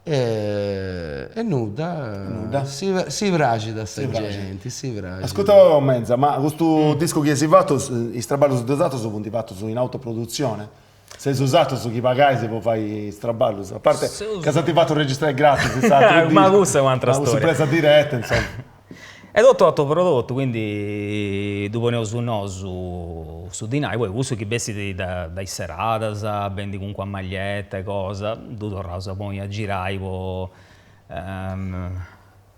[SPEAKER 3] E. E nudda, nudda. Si, si praxit a sa genti, si praxit.
[SPEAKER 1] Ascurta Menza, ma custu discu chi eis fatu, is traballus de osatrus funt fatus in autoproduzione? Seis osatrus chi pagais po fai is traballus? A parte ca s'ant fatu registrai gratis s'atru discu.
[SPEAKER 2] Ma cussa est u'antra storia.
[SPEAKER 1] Ma cussa presa diretta, insoma.
[SPEAKER 2] Est totu autoprodottu, quindi ddu poneus nosu su dinai, poi cussu chi bessit da is seradas, bendi calincuna maglietta e cosa, ddu torraus a ponni a girai po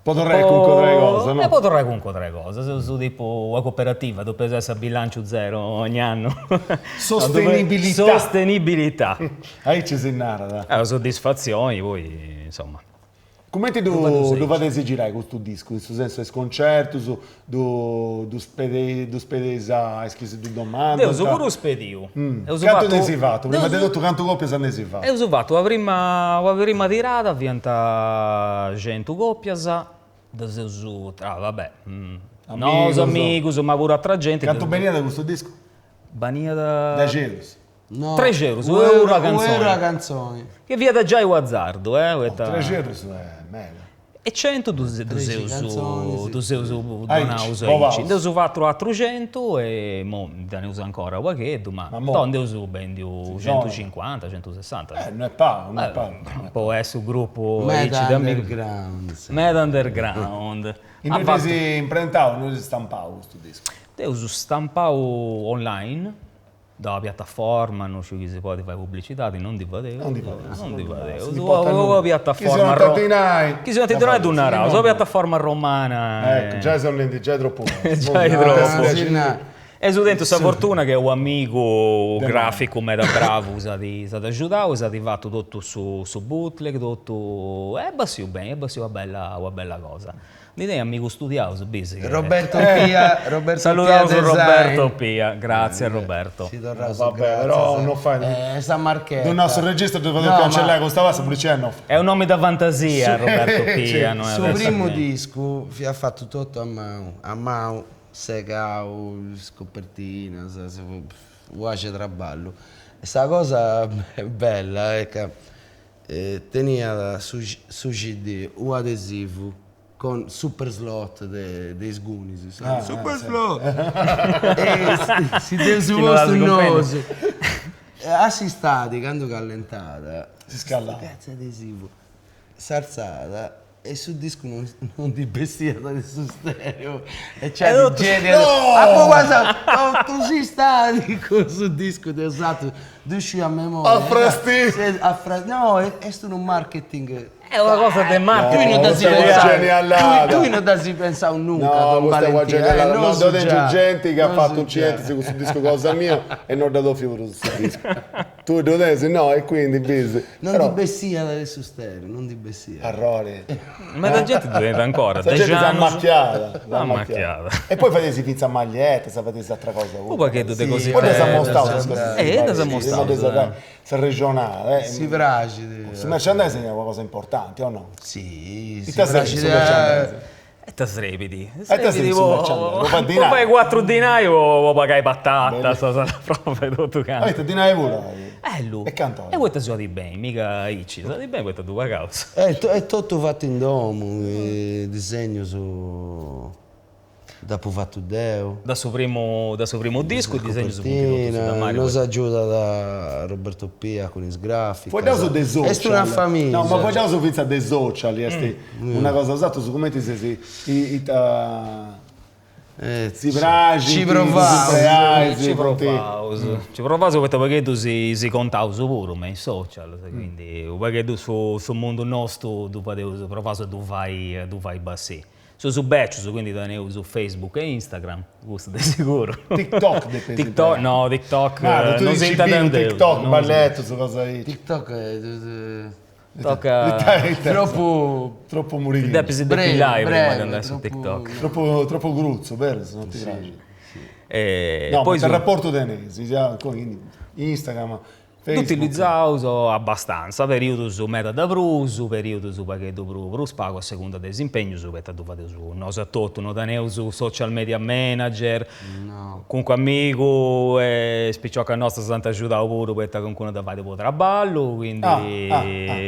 [SPEAKER 1] Po torrai a cuncodrai cosa, no?
[SPEAKER 2] E po torrai a cuncodrai cosa, seus tipu una cooperativa, depeus essi a bilanciu zero ogni annu.
[SPEAKER 1] Sostenibilità.
[SPEAKER 2] Sostenibilità.
[SPEAKER 1] Aici si narat.
[SPEAKER 2] Est una soddisfatzioni, poi insoma.
[SPEAKER 1] Cumenti ddu ddu fadeis girai custu discu, in su sensu de is concertus, ddu ddu spedeis ddu spedeis a is chi si ddu domandant?
[SPEAKER 2] Dd'eus puru spediu.
[SPEAKER 1] Eus Cantu nd'eis fatu? Prima de totu cantu copias nd'eis fatu?
[SPEAKER 2] Eus fatu una prima una prima tirada, fiant centu copias, ddas eus tra, va bè, nosu amigus, ma puru atra genti.
[SPEAKER 1] Cantu beniat custu discu?
[SPEAKER 2] Beniat.
[SPEAKER 1] Dexi eurus.
[SPEAKER 3] No,
[SPEAKER 2] Trexi eurus, u' euru a cantzoni.
[SPEAKER 3] U' euru a cantzoni.
[SPEAKER 2] Chi fiat giai u' azzardu, eh, poita.
[SPEAKER 1] Trexi eurus est meda.
[SPEAKER 2] E centu ddus ddus eus ddus eus donaus aici. Nd'eus fatu atrus centu e imou ndi teneus ancora u' pagheddu, ma no nd'eus bendiu centucincuanta, centusessanta.
[SPEAKER 1] Eh, no est pagu, no est pagu.
[SPEAKER 2] Po essi u' gruppu aici de amigus.
[SPEAKER 3] Meda underground.
[SPEAKER 2] Meda underground.
[SPEAKER 1] Innui dd'eis imprentau, innui dd'eis stampau custu discu?
[SPEAKER 2] Dd'eus stampau online Da una piattaforma, no sciu chi si podit fai publicidadi, non ndi fadeus.
[SPEAKER 1] Non ndi fadeus.
[SPEAKER 2] Non ndi fadeus.
[SPEAKER 1] Si portat nudda.
[SPEAKER 2] Una piattaforma.
[SPEAKER 1] Chi si 'onant dinai.
[SPEAKER 2] Chi si 'onant dinai ddu naraus, una piattaforma romana.
[SPEAKER 1] Ecco, giai seus nendi giai tropu.
[SPEAKER 2] Giai tropu. Eus tentu sa fortuna che u' amigu graficu meda bravu s'at s'at agiudau, s'at fatu totu su su bootleg, totu, est bessiu beni, est bessiu una bella una bella cosa. Ndi tenit amigus studiaus, bis.
[SPEAKER 3] Roberto Pia, Roberto Pia
[SPEAKER 2] Saludaus Roberto Pia, gratzias Roberto.
[SPEAKER 3] Si torraus
[SPEAKER 1] Va bene, però no fait.
[SPEAKER 3] Sa marchetta.
[SPEAKER 1] Ddu nau su registru ddu fadeus cancellai custa passa, pubblicità no fait.
[SPEAKER 2] Est unu nomi de fantasia Roberto Pia, no est
[SPEAKER 3] Su primu discu fiat fatu totu a manu, a manu, segau, is copertinas, u' 'axi 'e traballu. E sa cosa bella est ca Teniat su su CD u adesivu con super slot de de is Goonies, super slot! E si dd'eus postu nosu. A s'istadi candu callentat,
[SPEAKER 1] Si scallat.
[SPEAKER 3] Custu cazzu 'e adesivu s'artzat e su discu non non ndi bessiat de su stereo e nc'at genti apu passau totu s'istadi cun su discu de s'aturu Ddu sciu a memoria.
[SPEAKER 1] A frastimmu.
[SPEAKER 3] A fra... No, est unu marketing.
[SPEAKER 2] Est una cosa de marketing.
[SPEAKER 3] Tui no dd'as
[SPEAKER 1] pensau.
[SPEAKER 3] Tui no dd'as pensau nunca,
[SPEAKER 1] No, custa est una genialada. No, deu tengiu genti chi at fatu incidentis cun su discu cosa mia e no dd'at 'ofiu prus su discu. Tui ddu tenis? No, e quindi bis.
[SPEAKER 3] Non ndi bessiat de su stereo, non ndi bessiat.
[SPEAKER 1] Arrori.
[SPEAKER 2] Meda genti ddu tenit ancora,
[SPEAKER 1] Sa genti s'est ammachiada.
[SPEAKER 2] Ammachiada.
[SPEAKER 1] E poi fadeis fintzas maglietas, fadeis atra cosa puru.
[SPEAKER 2] U pagheddu de
[SPEAKER 1] cositeddas. Poi ddas ammostau sas cosas.
[SPEAKER 2] Eh, ddas ammostau.
[SPEAKER 1] S'arrexonada, eh.
[SPEAKER 3] Si praxit.
[SPEAKER 1] Su merchandising est una cosa importanti, o no?
[SPEAKER 3] Si,
[SPEAKER 1] si praxit. Ita su merchandising?
[SPEAKER 2] Ita srebit?
[SPEAKER 1] Ita srebit su merchandising? Po fai dinai.
[SPEAKER 2] Po fai cuatru dinai po pagai patatas, sa roba e totu cantu.
[SPEAKER 1] Ah ita dinai puru?
[SPEAKER 2] Ellu.
[SPEAKER 1] E cantu?
[SPEAKER 2] E poita si 'olit beni, miga aici, si 'olit beni poita ddu pagaus.
[SPEAKER 3] Est totu fatu in domu, disegnus Dd'apu fatu deu.
[SPEAKER 2] Da su primu da su primu discu is disegnus funt totus de Mario.
[SPEAKER 3] Nos agiudat Roberto Pia cun is graficas.
[SPEAKER 1] Fueddaus de social.
[SPEAKER 3] Est una familia.
[SPEAKER 1] No, ma fueddaus fintzas de social, est una cosa, osatrus cumenti seis ita si praxit,
[SPEAKER 3] Ci provaus.
[SPEAKER 2] Ci provaus, ci provaus poita u' pagheddu si si contaus puru me in social, quindi u' pagheddu su su mundu nostu ddu fadeus, provaus a ddu fai a ddu fai bessì. Seus becius, quindi teneus Facebook e Instagram, custu de siguru.
[SPEAKER 1] TikTok depis
[SPEAKER 2] TikTok, no, TikTok
[SPEAKER 1] non si intendeus. TikTok, balletus, cosa aici.
[SPEAKER 3] TikTok est
[SPEAKER 2] Toca
[SPEAKER 3] tropu
[SPEAKER 1] tropu murighinu.
[SPEAKER 2] Ti depis depilai prima de andai su TikTok.
[SPEAKER 1] Tropu tropu grutzu, berus, non ti praxit. No, ma ita rapportu teneis cun Instagram
[SPEAKER 2] Dd'utilizaus abbastantza, periudus meda de prus, periudus u' pagheddu prus pagu a segunda de is impegnus, poita ddu fadeus nosu a totu, no teneus social media manager,
[SPEAKER 3] no.
[SPEAKER 2] Calincunu amigu e is piciocas nostras ant agiudau puru poita calincunu dda fait po traballu, quindi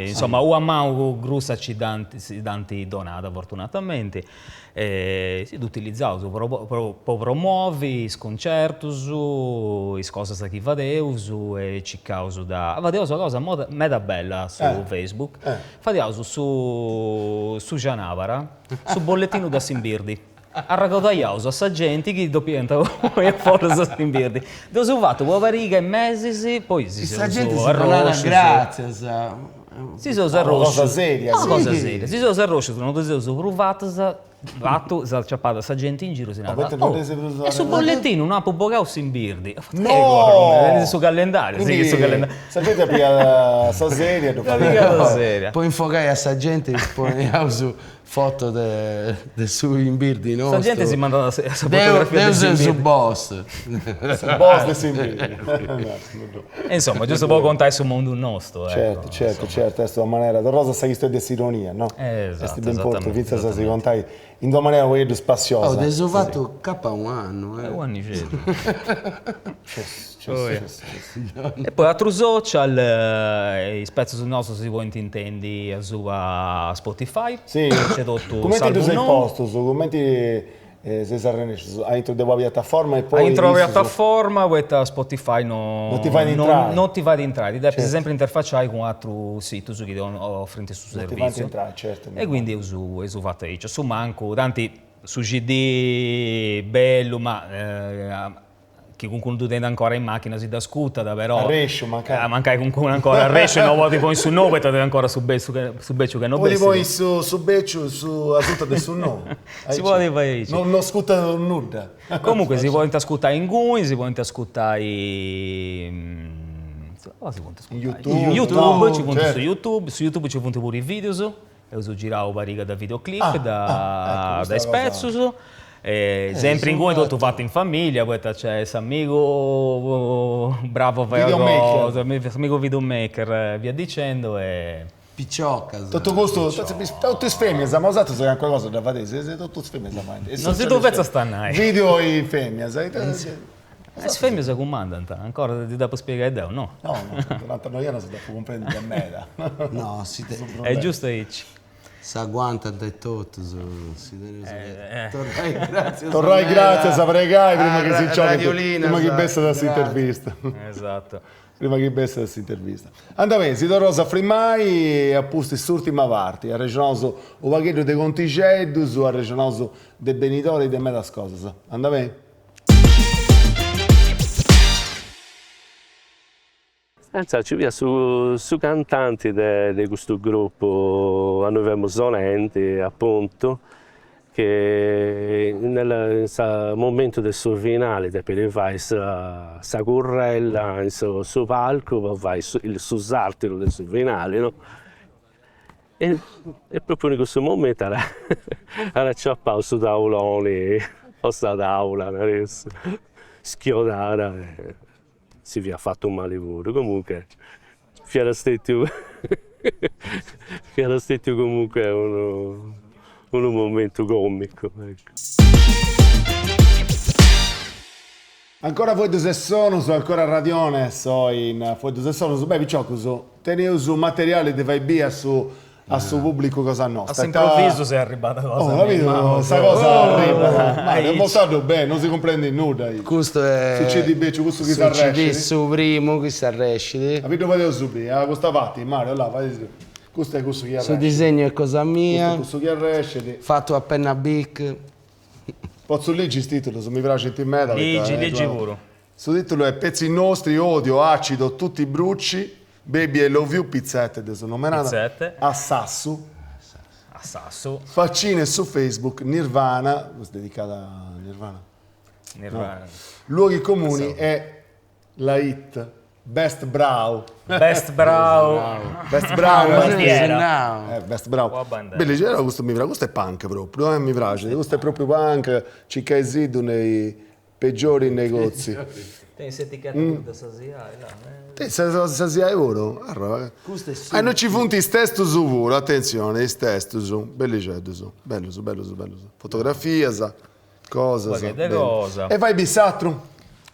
[SPEAKER 2] insoma una manu grussa ci dd'ant si dd'ant donada fortunatamenti e si ddu utilitzaus po promovi is concertus, is cosas chi fadeus e circaus de fadeus una cosa meda bella su Facebook, fadeus su su cenabara su bollettinu de s'imbirdi Arragodaiaus a sa genti chi dopiant ponni a foras s'imbirdi. Dd'eus fatu po pariga 'e mesis, poi si
[SPEAKER 3] seus arroscius. Sa genti si donat gràtzias.
[SPEAKER 2] Si seus arroscius.
[SPEAKER 1] Una cosa seria.
[SPEAKER 2] Una cosa seria. Si seus arroscius, non ddu seus prus fatas, fatu, s'aciapat sa genti in giru si narat, oh, e su bollettinu no apu bogau s'imbirdi.
[SPEAKER 1] No!
[SPEAKER 2] Su calendariu,
[SPEAKER 1] sighit su calendariu. Sa genti at pigau sa seria e ddu
[SPEAKER 2] fadiat.
[SPEAKER 3] Po infogai a sa genti poniaus Foto de de su imbirdi nostru.
[SPEAKER 2] Sa gente si mandat sa fotografia de
[SPEAKER 3] s'Imbirdi. Deu seu su boss.
[SPEAKER 1] Su boss de s'imbirdi.
[SPEAKER 2] E insomma, giustu po contai su mundu nostu.
[SPEAKER 1] Certu, certu, certu, est una manera, torraus a sa chistioni de s'ironia, no?
[SPEAKER 2] Esatto,
[SPEAKER 1] Est de importu fintzas a si contai in d'una manera u' pagheddu spassiosa.
[SPEAKER 3] Oh, dd'eus fatu capa u' annu,
[SPEAKER 2] eh. U' annixeddu. E poi atrus social, is petzus nostus si podint intendi asuba Spotify,
[SPEAKER 1] nc'est totu Cumenti ddus eis postus, cumenti seis arrennescius, aintru de una piataforma e poi
[SPEAKER 2] Aintru de una piataforma poita Spotify no
[SPEAKER 1] No ti fait intrai.
[SPEAKER 2] No ti fait intrai, ti depis sempri interfaciai cun atrus situs chi ofrint su servitziu.
[SPEAKER 1] No ti faint intrai, certu.
[SPEAKER 2] E quindi eus eus fatu aici, a su mancu, tanti su CD bellu ma chi cuncunu ddu tenit ancora in macchina si dd'ascurtat, però.
[SPEAKER 1] Arresciu, mancai.
[SPEAKER 2] Mancai cuncunu ancora arresciu e no podit ponni su nou poita tenit ancora su becciu su becciu chi no
[SPEAKER 1] bessit. Podit ponni su su becciu su asuta de su nou.
[SPEAKER 2] Si podit fai aici.
[SPEAKER 1] No no ascurtat nudda.
[SPEAKER 2] Comunque si podint ascurtai inguni, si podint ascurtai si podint
[SPEAKER 1] ascurtai. In YouTube.
[SPEAKER 2] In YouTube, nci funt su YouTube, su YouTube nci funt puru is videus. Eus girau pariga de videoclip de is petzus, sempri inguni totu fatu in familia, poita nc'est s'amigu bravu a fai cosa, s'amigu videomaker e via dicendo e.
[SPEAKER 3] Piciocas.
[SPEAKER 1] Totu custu, totu is feminas, ma bosatrus calincuna cosa dda fadeis, totu is feminas
[SPEAKER 2] faint. Non si ddu fetzast a nai.
[SPEAKER 1] Video in feminas, ita.
[SPEAKER 2] Is feminas cumandant, ancora ti depu spiegai deu, no?
[SPEAKER 1] No, no, durante noia no si depu cumprendi de meda.
[SPEAKER 3] No, si
[SPEAKER 2] te. Est giustu aici.
[SPEAKER 3] S'aguantant e totus, si teneus che torrai gratzias
[SPEAKER 1] Torrai gratzias a pregai prima chi si nc'oghint, prima chi bessat s'intervista.
[SPEAKER 2] Esatto.
[SPEAKER 1] Prima chi bessat s'intervista. Anda beni, si torraus a frimai a pustis s'urtima parti, arrexonaus u' pagheddu de contixeddus, arrexonaus de benidori e de medas cosas. Anda beni?
[SPEAKER 8] Intzandus nci fiat su su cantanti de de custu gruppu innui femus sonendi apuntu che nella in sa momentu de su finali depit fai sa sa currella in su su palcu po fai su sartidu de su finali no E e propriu in cussu momentu at at aciapau su tauloni o sa taula, nareus, schiodada e si fiat fatu mali puru, comunque fiat stetiu fiat stetiu comunque unu unu momentu comicu, eccu.
[SPEAKER 1] Ancora Fueddus e Sonus, ancora Radione, soi in Fueddus e Sonus. Beh piciocus, teneus materiali de fai biri a su a su pubblicu cosa
[SPEAKER 2] nostra. A s'improvvisu s'est arribada cosa.
[SPEAKER 1] Oh, capito? Sa cosa arribat. Ma ammostaddu beni, non si cumprendit nudda aici.
[SPEAKER 3] Custu est
[SPEAKER 1] su CD beciu, cussu chi s'arrescit.
[SPEAKER 3] Su CD su primu chi s'arrescit.
[SPEAKER 1] A ddu fadeus biri, a custa parti, Mario, là, fai Custu est cussu chi
[SPEAKER 3] arrescit. Su disegnu est cosa mia.
[SPEAKER 1] Custu est cussu chi arrescit.
[SPEAKER 3] Fatu a penna Bic.
[SPEAKER 1] Potzu ligi is titulus, mi praxint meda.
[SPEAKER 2] Ligi, ligi puru.
[SPEAKER 1] Su titulu est Pezzi nostri, odio, acido, tutti bruci, baby I love you, pizzette deu seu nomenada.
[SPEAKER 2] Pizzette.
[SPEAKER 1] A Sassu.
[SPEAKER 2] A Sassu.
[SPEAKER 1] Faccine su Facebook, Nirvana, dedicada a Nirvana.
[SPEAKER 2] Nirvana.
[SPEAKER 1] Luoghi comuni e La hit. Best Brau.
[SPEAKER 2] Best Brau.
[SPEAKER 1] Best Brau.
[SPEAKER 2] Bandiera.
[SPEAKER 1] Eh, Best Brau. Bellu, custu mi praxit, custu est punk propriu, eh, mi praxit, custu est propriu punk, circaisiddu nei peggiori negozi.
[SPEAKER 2] Tenis s'etichetta puru de sa SIAE, là.
[SPEAKER 1] Tenis sa SIAE puru? Arroba. Ah, non ci funt is testus puru, atentzioni, is testus, bellixeddus, bellus, bellus, bellus. Fotografias. Cosas.
[SPEAKER 2] De cosa.
[SPEAKER 1] E fai bì s'atru.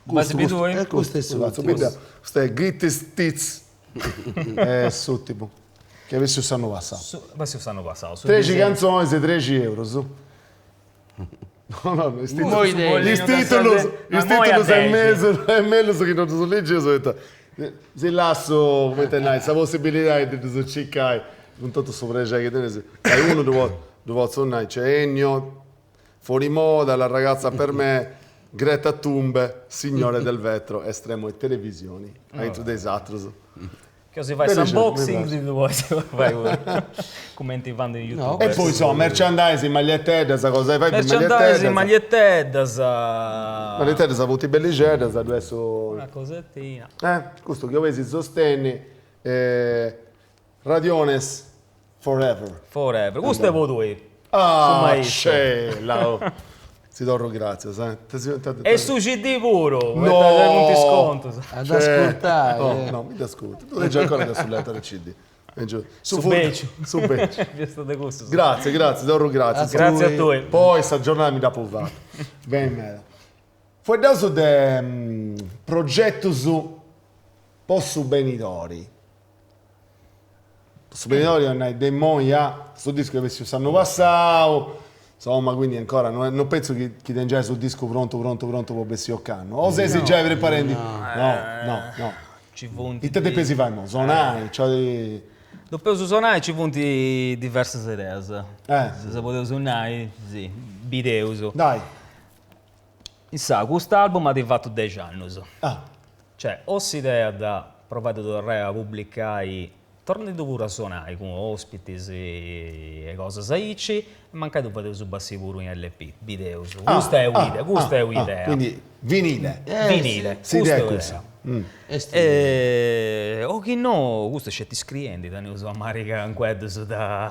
[SPEAKER 2] Custu,
[SPEAKER 3] custu, custu est s'urtimu.
[SPEAKER 1] Custu est Greatest Hits. Est s'urtimu. Chi est bessiu s'annu passau.
[SPEAKER 2] Bessiu s'annu passau.
[SPEAKER 1] Trexi cantzonis, trexi eurus. No, no, is titulus, is titulus, is titulus est mesu, est mellus chi no ddus ligeus poita si lassu, cumenti nai, sa possibilidadi de ddus circai cun totu su prexeri chi teneis. Dai unu ddu ddu potzu nai, c'est Ennio, fuori moda, la ragazza per me, Greta Thunberg, signore del vetro, estremo e televisioni, aintru de is atrus.
[SPEAKER 2] Chi si fait s'unboxing si ddu podis fai puru, cumenti fanno is
[SPEAKER 1] youtubers. E poi insoma, merchandising, maglietteddas, cosa fai
[SPEAKER 2] Merchandising, maglietteddas.
[SPEAKER 1] Maglietteddas funt bellixeddas, ddu est su.
[SPEAKER 2] Una cosettina.
[SPEAKER 1] Eh, custu chi 'oleis sostenni, Radiones forever.
[SPEAKER 2] Forever, custu est po tui.
[SPEAKER 1] Ah, cella! Si torru gratzias,
[SPEAKER 2] eh. E su CD puru, no! Funt is contus.
[SPEAKER 3] A dd'ascurtai.
[SPEAKER 1] No, no, mi dd'ascurtu. Ddu tengiu ancora de su letu de CD.
[SPEAKER 2] Su beciu.
[SPEAKER 1] Su beciu.
[SPEAKER 2] Fiat de cussus.
[SPEAKER 1] Gratzias, gratzias, torru gratzias.
[SPEAKER 2] Gratzias a tui.
[SPEAKER 1] Poi sa giornada mi dd'apu fata. Beni meda. Fueddaus de progetus po su benidori. Su benidori 'olit nai de immoi a su discu est bessiu s'annu passau, insoma, quindi ancora no no pentzu chi chi tengiais su discu prontu prontu prontu po bessì ocannu, o seis giai preparendi? No, no, no.
[SPEAKER 2] Ci funt.
[SPEAKER 1] Ita depeis fai immoi? Sonai, cioè.
[SPEAKER 2] Depeus sonai, ci funt diversas ideas. Si podeus nai, si, bideus.
[SPEAKER 1] Dai.
[SPEAKER 2] Insa, cust'album at fatu dex'annus.
[SPEAKER 1] Ah.
[SPEAKER 2] Cioè, o s'idea de provai de torrai a publicai, torrendu puru a sonai cun ospitis e cosas aici, e mancai ddu fadeus bessì puru in LP, bideus. Custa est un'idea, custa est un'idea.
[SPEAKER 1] Quindi vinile.
[SPEAKER 2] Vinile,
[SPEAKER 1] s'idea est cussa.
[SPEAKER 2] E o chi no, custu est sceti scriendi, teneus una mariga 'e fueddus da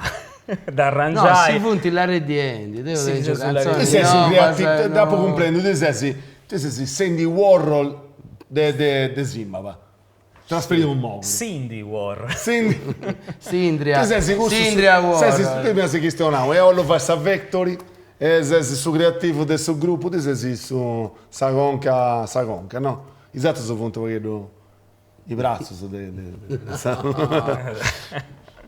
[SPEAKER 2] da arrangiai.
[SPEAKER 3] No, si funt larrediendi, deu tengiu
[SPEAKER 1] cantzonis novas. Dd'apu cumprendiu, tui ses, tui ses s'Andy Warhol de de de Simmaba, trasferiu in Moguru.
[SPEAKER 2] Cindy Warhol.
[SPEAKER 1] Cindy.
[SPEAKER 3] Sindria.
[SPEAKER 1] Tui ses cussu.
[SPEAKER 3] Sindria Warhol.
[SPEAKER 1] Ses, tui mi as chistionau, e 'ollu fai sa factory, e ses su creativu de su gruppu, tui ses su, sa conca, sa conca, no? Is atrus funt u' pagheddu i bratzus de de sa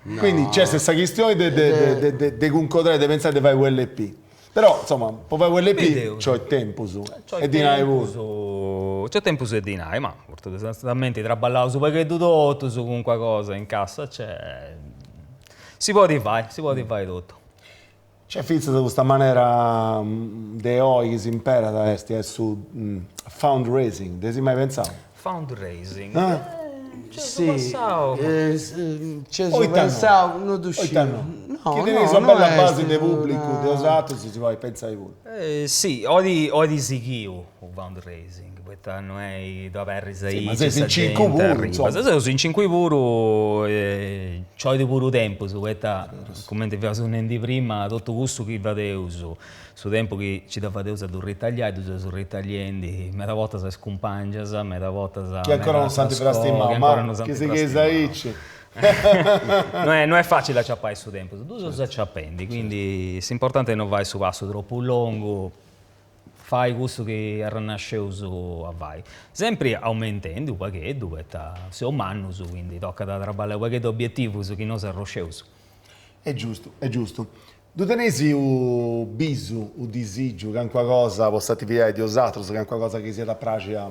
[SPEAKER 1] Quindi nc'est sa chistioni de de de de cuncodrai, de pentzai de fai u'LP. Però, insoma, po fai u'LP nci 'olit tempus e dinai
[SPEAKER 2] puru. Nci 'olit tempus e dinai, ma fortunadamenti traballaus u' pagheddu totus, calincuna cosa in cassa nc'est, si podit fai, si podit fai totu.
[SPEAKER 1] Nc'est fintzas custa manera de oi chi s'imperat est est su fundraising, dd'eis mai pentzau?
[SPEAKER 2] Fundraising?
[SPEAKER 3] Si, nci eus pentzau, no ddu sciu.
[SPEAKER 1] No, Chi teneis una bella basi de pubblicu de 'osatrus si podit pentzai puru.
[SPEAKER 2] Si, oi oi sighiu u fundraising, poita no est ddu aberris aici
[SPEAKER 1] Ma seis in cincu puru, insoma.
[SPEAKER 2] Seus in cincu puru e nci 'olit puru tempus, poita cumenti fiaus nendi prima, totu cussu chi fadeus, su tempus chi nci dda fadeus a ddu ritagliai, ddu seus ritagliendi meda bortas a is cumpangias, meda bortas
[SPEAKER 1] Chi ancora non s'ant frastimau, ma chi sigheis aici.
[SPEAKER 2] No est no est facili aciapai su tempus, ddu seus aciapendi, quindi s'importanti est no fai su passu tropu longu, fai cussu chi arrennasceus a fai, sempri aumentendi u' pagheddu, poita seus mannus, quindi tocat a traballai u' pagheddu obietivus chi no s'arrosceus.
[SPEAKER 1] Est giustu, est giustu. Ddu teneis u' bisu, u' disigiu, calincuna cosa po s'atividadi de 'osatrus, calincuna cosa chi s'iat a praxi a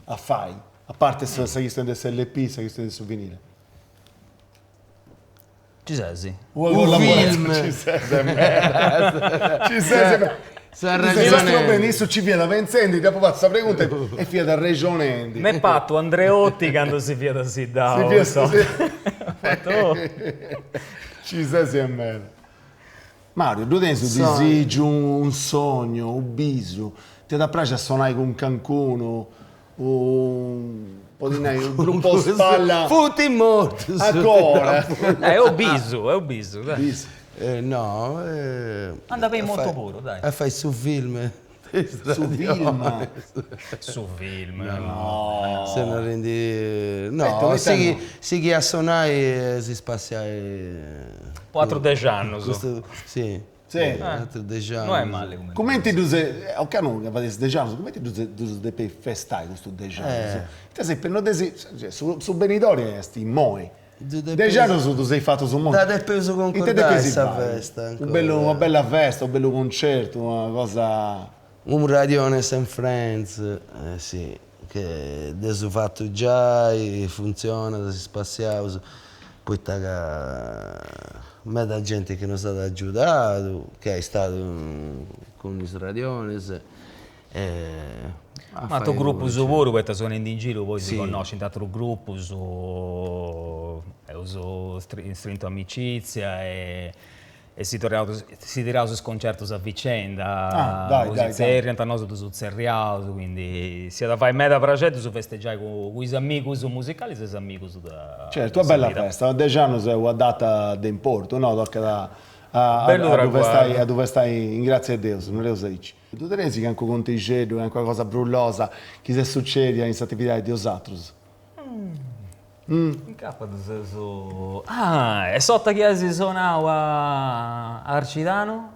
[SPEAKER 1] a fai, a parte sa chistioni de s'LP, sa chistioni de su vinile?
[SPEAKER 2] Ci sesi?
[SPEAKER 1] Unu
[SPEAKER 3] film.
[SPEAKER 1] Ci sesi meda. Ci sesi meda. S'arrexonendi. Issu ci fiat pentzendi, dd'apu fatu sa pregunta e fiat arrexonendi.
[SPEAKER 2] M'est partu Andreotti candu si fiat siddau.
[SPEAKER 1] Si fiat Ci sesi e meda. Mario, ddu tenis unu disigiu, unu sognu, unu bisu? T'iat a praxi a sonai cun cancunu, po ti nai, unu gruppo spalla.
[SPEAKER 3] Funt mortus.
[SPEAKER 1] Ancora.
[SPEAKER 2] Est u' bisu, est u' bisu, dai.
[SPEAKER 3] Bisu. No.
[SPEAKER 2] Andat beni mortu puru, dai.
[SPEAKER 3] A fai su film.
[SPEAKER 1] Su film.
[SPEAKER 2] Su film.
[SPEAKER 1] No.
[SPEAKER 3] Seu narendi. No, sighi sighi a sonai e si spassiai.
[SPEAKER 2] Po atrus dex'annus.
[SPEAKER 3] Custu, si.
[SPEAKER 1] Sì.
[SPEAKER 3] Atrus dexi
[SPEAKER 2] No est mali cumenti.
[SPEAKER 1] Cumenti ddus, ocannu ca fadeis dexi annus, cumenti ddus ddus depeis festai custus dexi annus? Ita seis, no dd'eis, su benidori est immoi. Dexi annus ddus eis fatus immoi.
[SPEAKER 3] Dda depeus cuncordai sa festa
[SPEAKER 1] ancora. Unu bellu, una bella festa, unu bellu concertu, una cosa.
[SPEAKER 3] Unu Radiones and Friends, sì, che dd'eus fatu giai, funtzionat, si spassiaus, poita ca meda genti chi nos at agiudadu, chi at istadu cun is Radiones e
[SPEAKER 2] Ma atrus grupus puru, poita sonendi in giru poi si connoscint atrus grupus, eus strintu amicizia e E si torraus, si tiraus is concertus a vicenda, o si zerriant, nosu ddus zerriaus, quindi s'iat a fai meda praxeri ddus festeggiai cun is amigus musicalis e is amigus de
[SPEAKER 1] Certu, una bella festa, dexi annus est una data de importu, no, tocat a a ddu festai a ddu festai in grazia 'e Deus, nareus aici. Ddu teneis calincunu contixeddu, calincuna cosa brullosa chi s'est succedia in s'atividadi de 'osatrus?
[SPEAKER 2] Incapa ddu seus. Ah, e s'orta chi eis sonau a Arcidanu?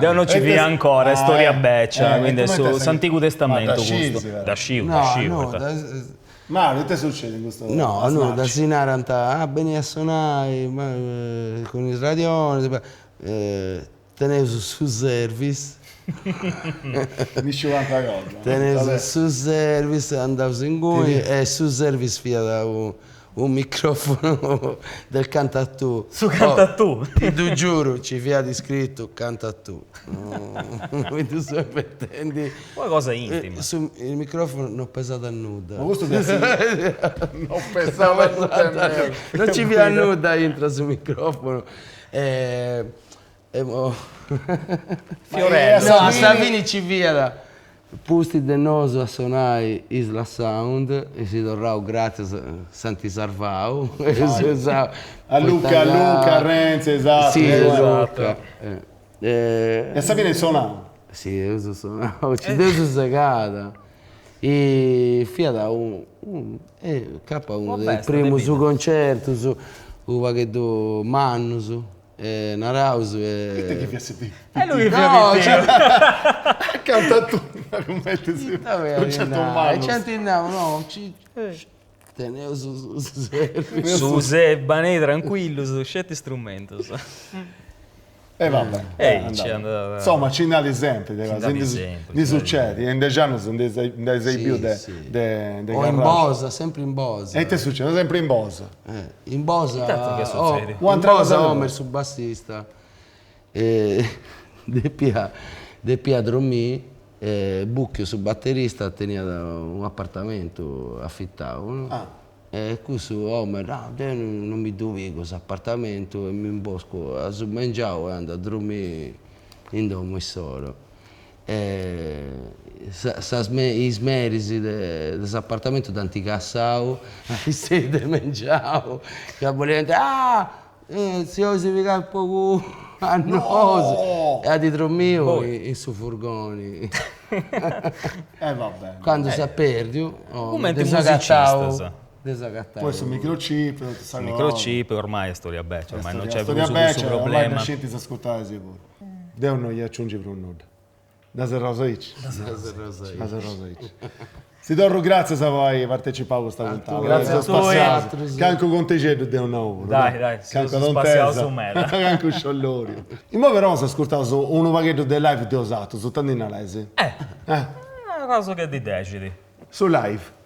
[SPEAKER 2] Deu no ci fia ancora, est storia beccia, quindi est s'antigu testamentu custu. Dda sciu, dda sciu poita.
[SPEAKER 1] Mario, ita est sucediu in custu
[SPEAKER 3] No, nudda, si narant, ah beni a sonai cun is radionis, Teneus su service.
[SPEAKER 1] Mi sciu un'atra cosa.
[SPEAKER 3] Teneus su service, andaus inguni e su service fiat unu microfonu del canta tu.
[SPEAKER 2] Su canta tu.
[SPEAKER 3] Ti ddu giuru, ci fiat iscritu canta tu. Mi ddu seu imbentendi.
[SPEAKER 2] Una cosa intima.
[SPEAKER 3] Su il microfonu no pesat nudda.
[SPEAKER 1] Ma custu fiat su. No pesat nudda.
[SPEAKER 3] Non ci fiat nudda intra su microfonu. E mo
[SPEAKER 2] Fiorello.
[SPEAKER 3] No, a sa fini ci fiat pustis de nosu a sonai Isla Sound e si torraus gratzias s'ant sarvau
[SPEAKER 1] A Luca, a Luca, a Renzi, esatto.
[SPEAKER 3] Si, esatto.
[SPEAKER 1] E a sa fini eis sonau?
[SPEAKER 3] Si, eus sonau, ci dd'eus segada. E fiat unu incapa unu de is primus concertus unu pagheddu mannus E naraus
[SPEAKER 1] e. Ite chi fiat si
[SPEAKER 2] E lui chi fiat
[SPEAKER 1] pitiu. Canta tu, cumenti si concertus mannus.
[SPEAKER 3] E ci ant nau, no, ci teneus su service.
[SPEAKER 2] Su se banei trancuillus, sceti strumentus.
[SPEAKER 1] E va bene.
[SPEAKER 2] E ci andat.
[SPEAKER 1] Insoma, ci nd'at sempri de cosas, ndi sucedit, e in dexi annus nd'eis biu de de
[SPEAKER 3] O in Bosa, sempri in Bosa.
[SPEAKER 1] E ite sucedit? Sempri in Bosa.
[SPEAKER 3] In Bosa, in Bosa Omer su bassista depiat depiat dromì e Bucchio su batterista teniat unu apartamentu afitau no e cussu Omer, no deu non mi ddu pigu s'apartamentu e mi imboscu a su mengiau e andu a dromì in domu issoro E sas is meris de s'apartamentu dd'ant cassau a is ses de mengiau ca boliant, ah si 'olis pigai po culu a nosu e at dromiu in su furgoni.
[SPEAKER 1] E va bene.
[SPEAKER 3] Candu s'est perdiu,
[SPEAKER 2] Cumenti musicistas.
[SPEAKER 3] dd'eus agatau.
[SPEAKER 1] Poi su microchip, totu sa
[SPEAKER 2] cosa. Su microchip ormai est storia beccia, ormai non nc'est prus cussu problema.
[SPEAKER 1] Ormai dda scint is ascurtai puru. Deu no ia aciungi prus nudda. Dda serraus aici?
[SPEAKER 3] Dda serraus aici.
[SPEAKER 1] Dda serraus aici. Si torru gràtzias po ai partecipau a custa puntada.
[SPEAKER 2] Gràtzias a tui.
[SPEAKER 1] Cancu contixeddu dd'eus nau puru.
[SPEAKER 2] Dai, dai, si seus spassiaus meda.
[SPEAKER 1] Cancu sciolloriu. Immoi però s'ascurtaus unu pagheddu de live de 'osatrus, ita ndi narais?
[SPEAKER 2] Eh. Naraus chi ddi dexit.
[SPEAKER 1] Su live.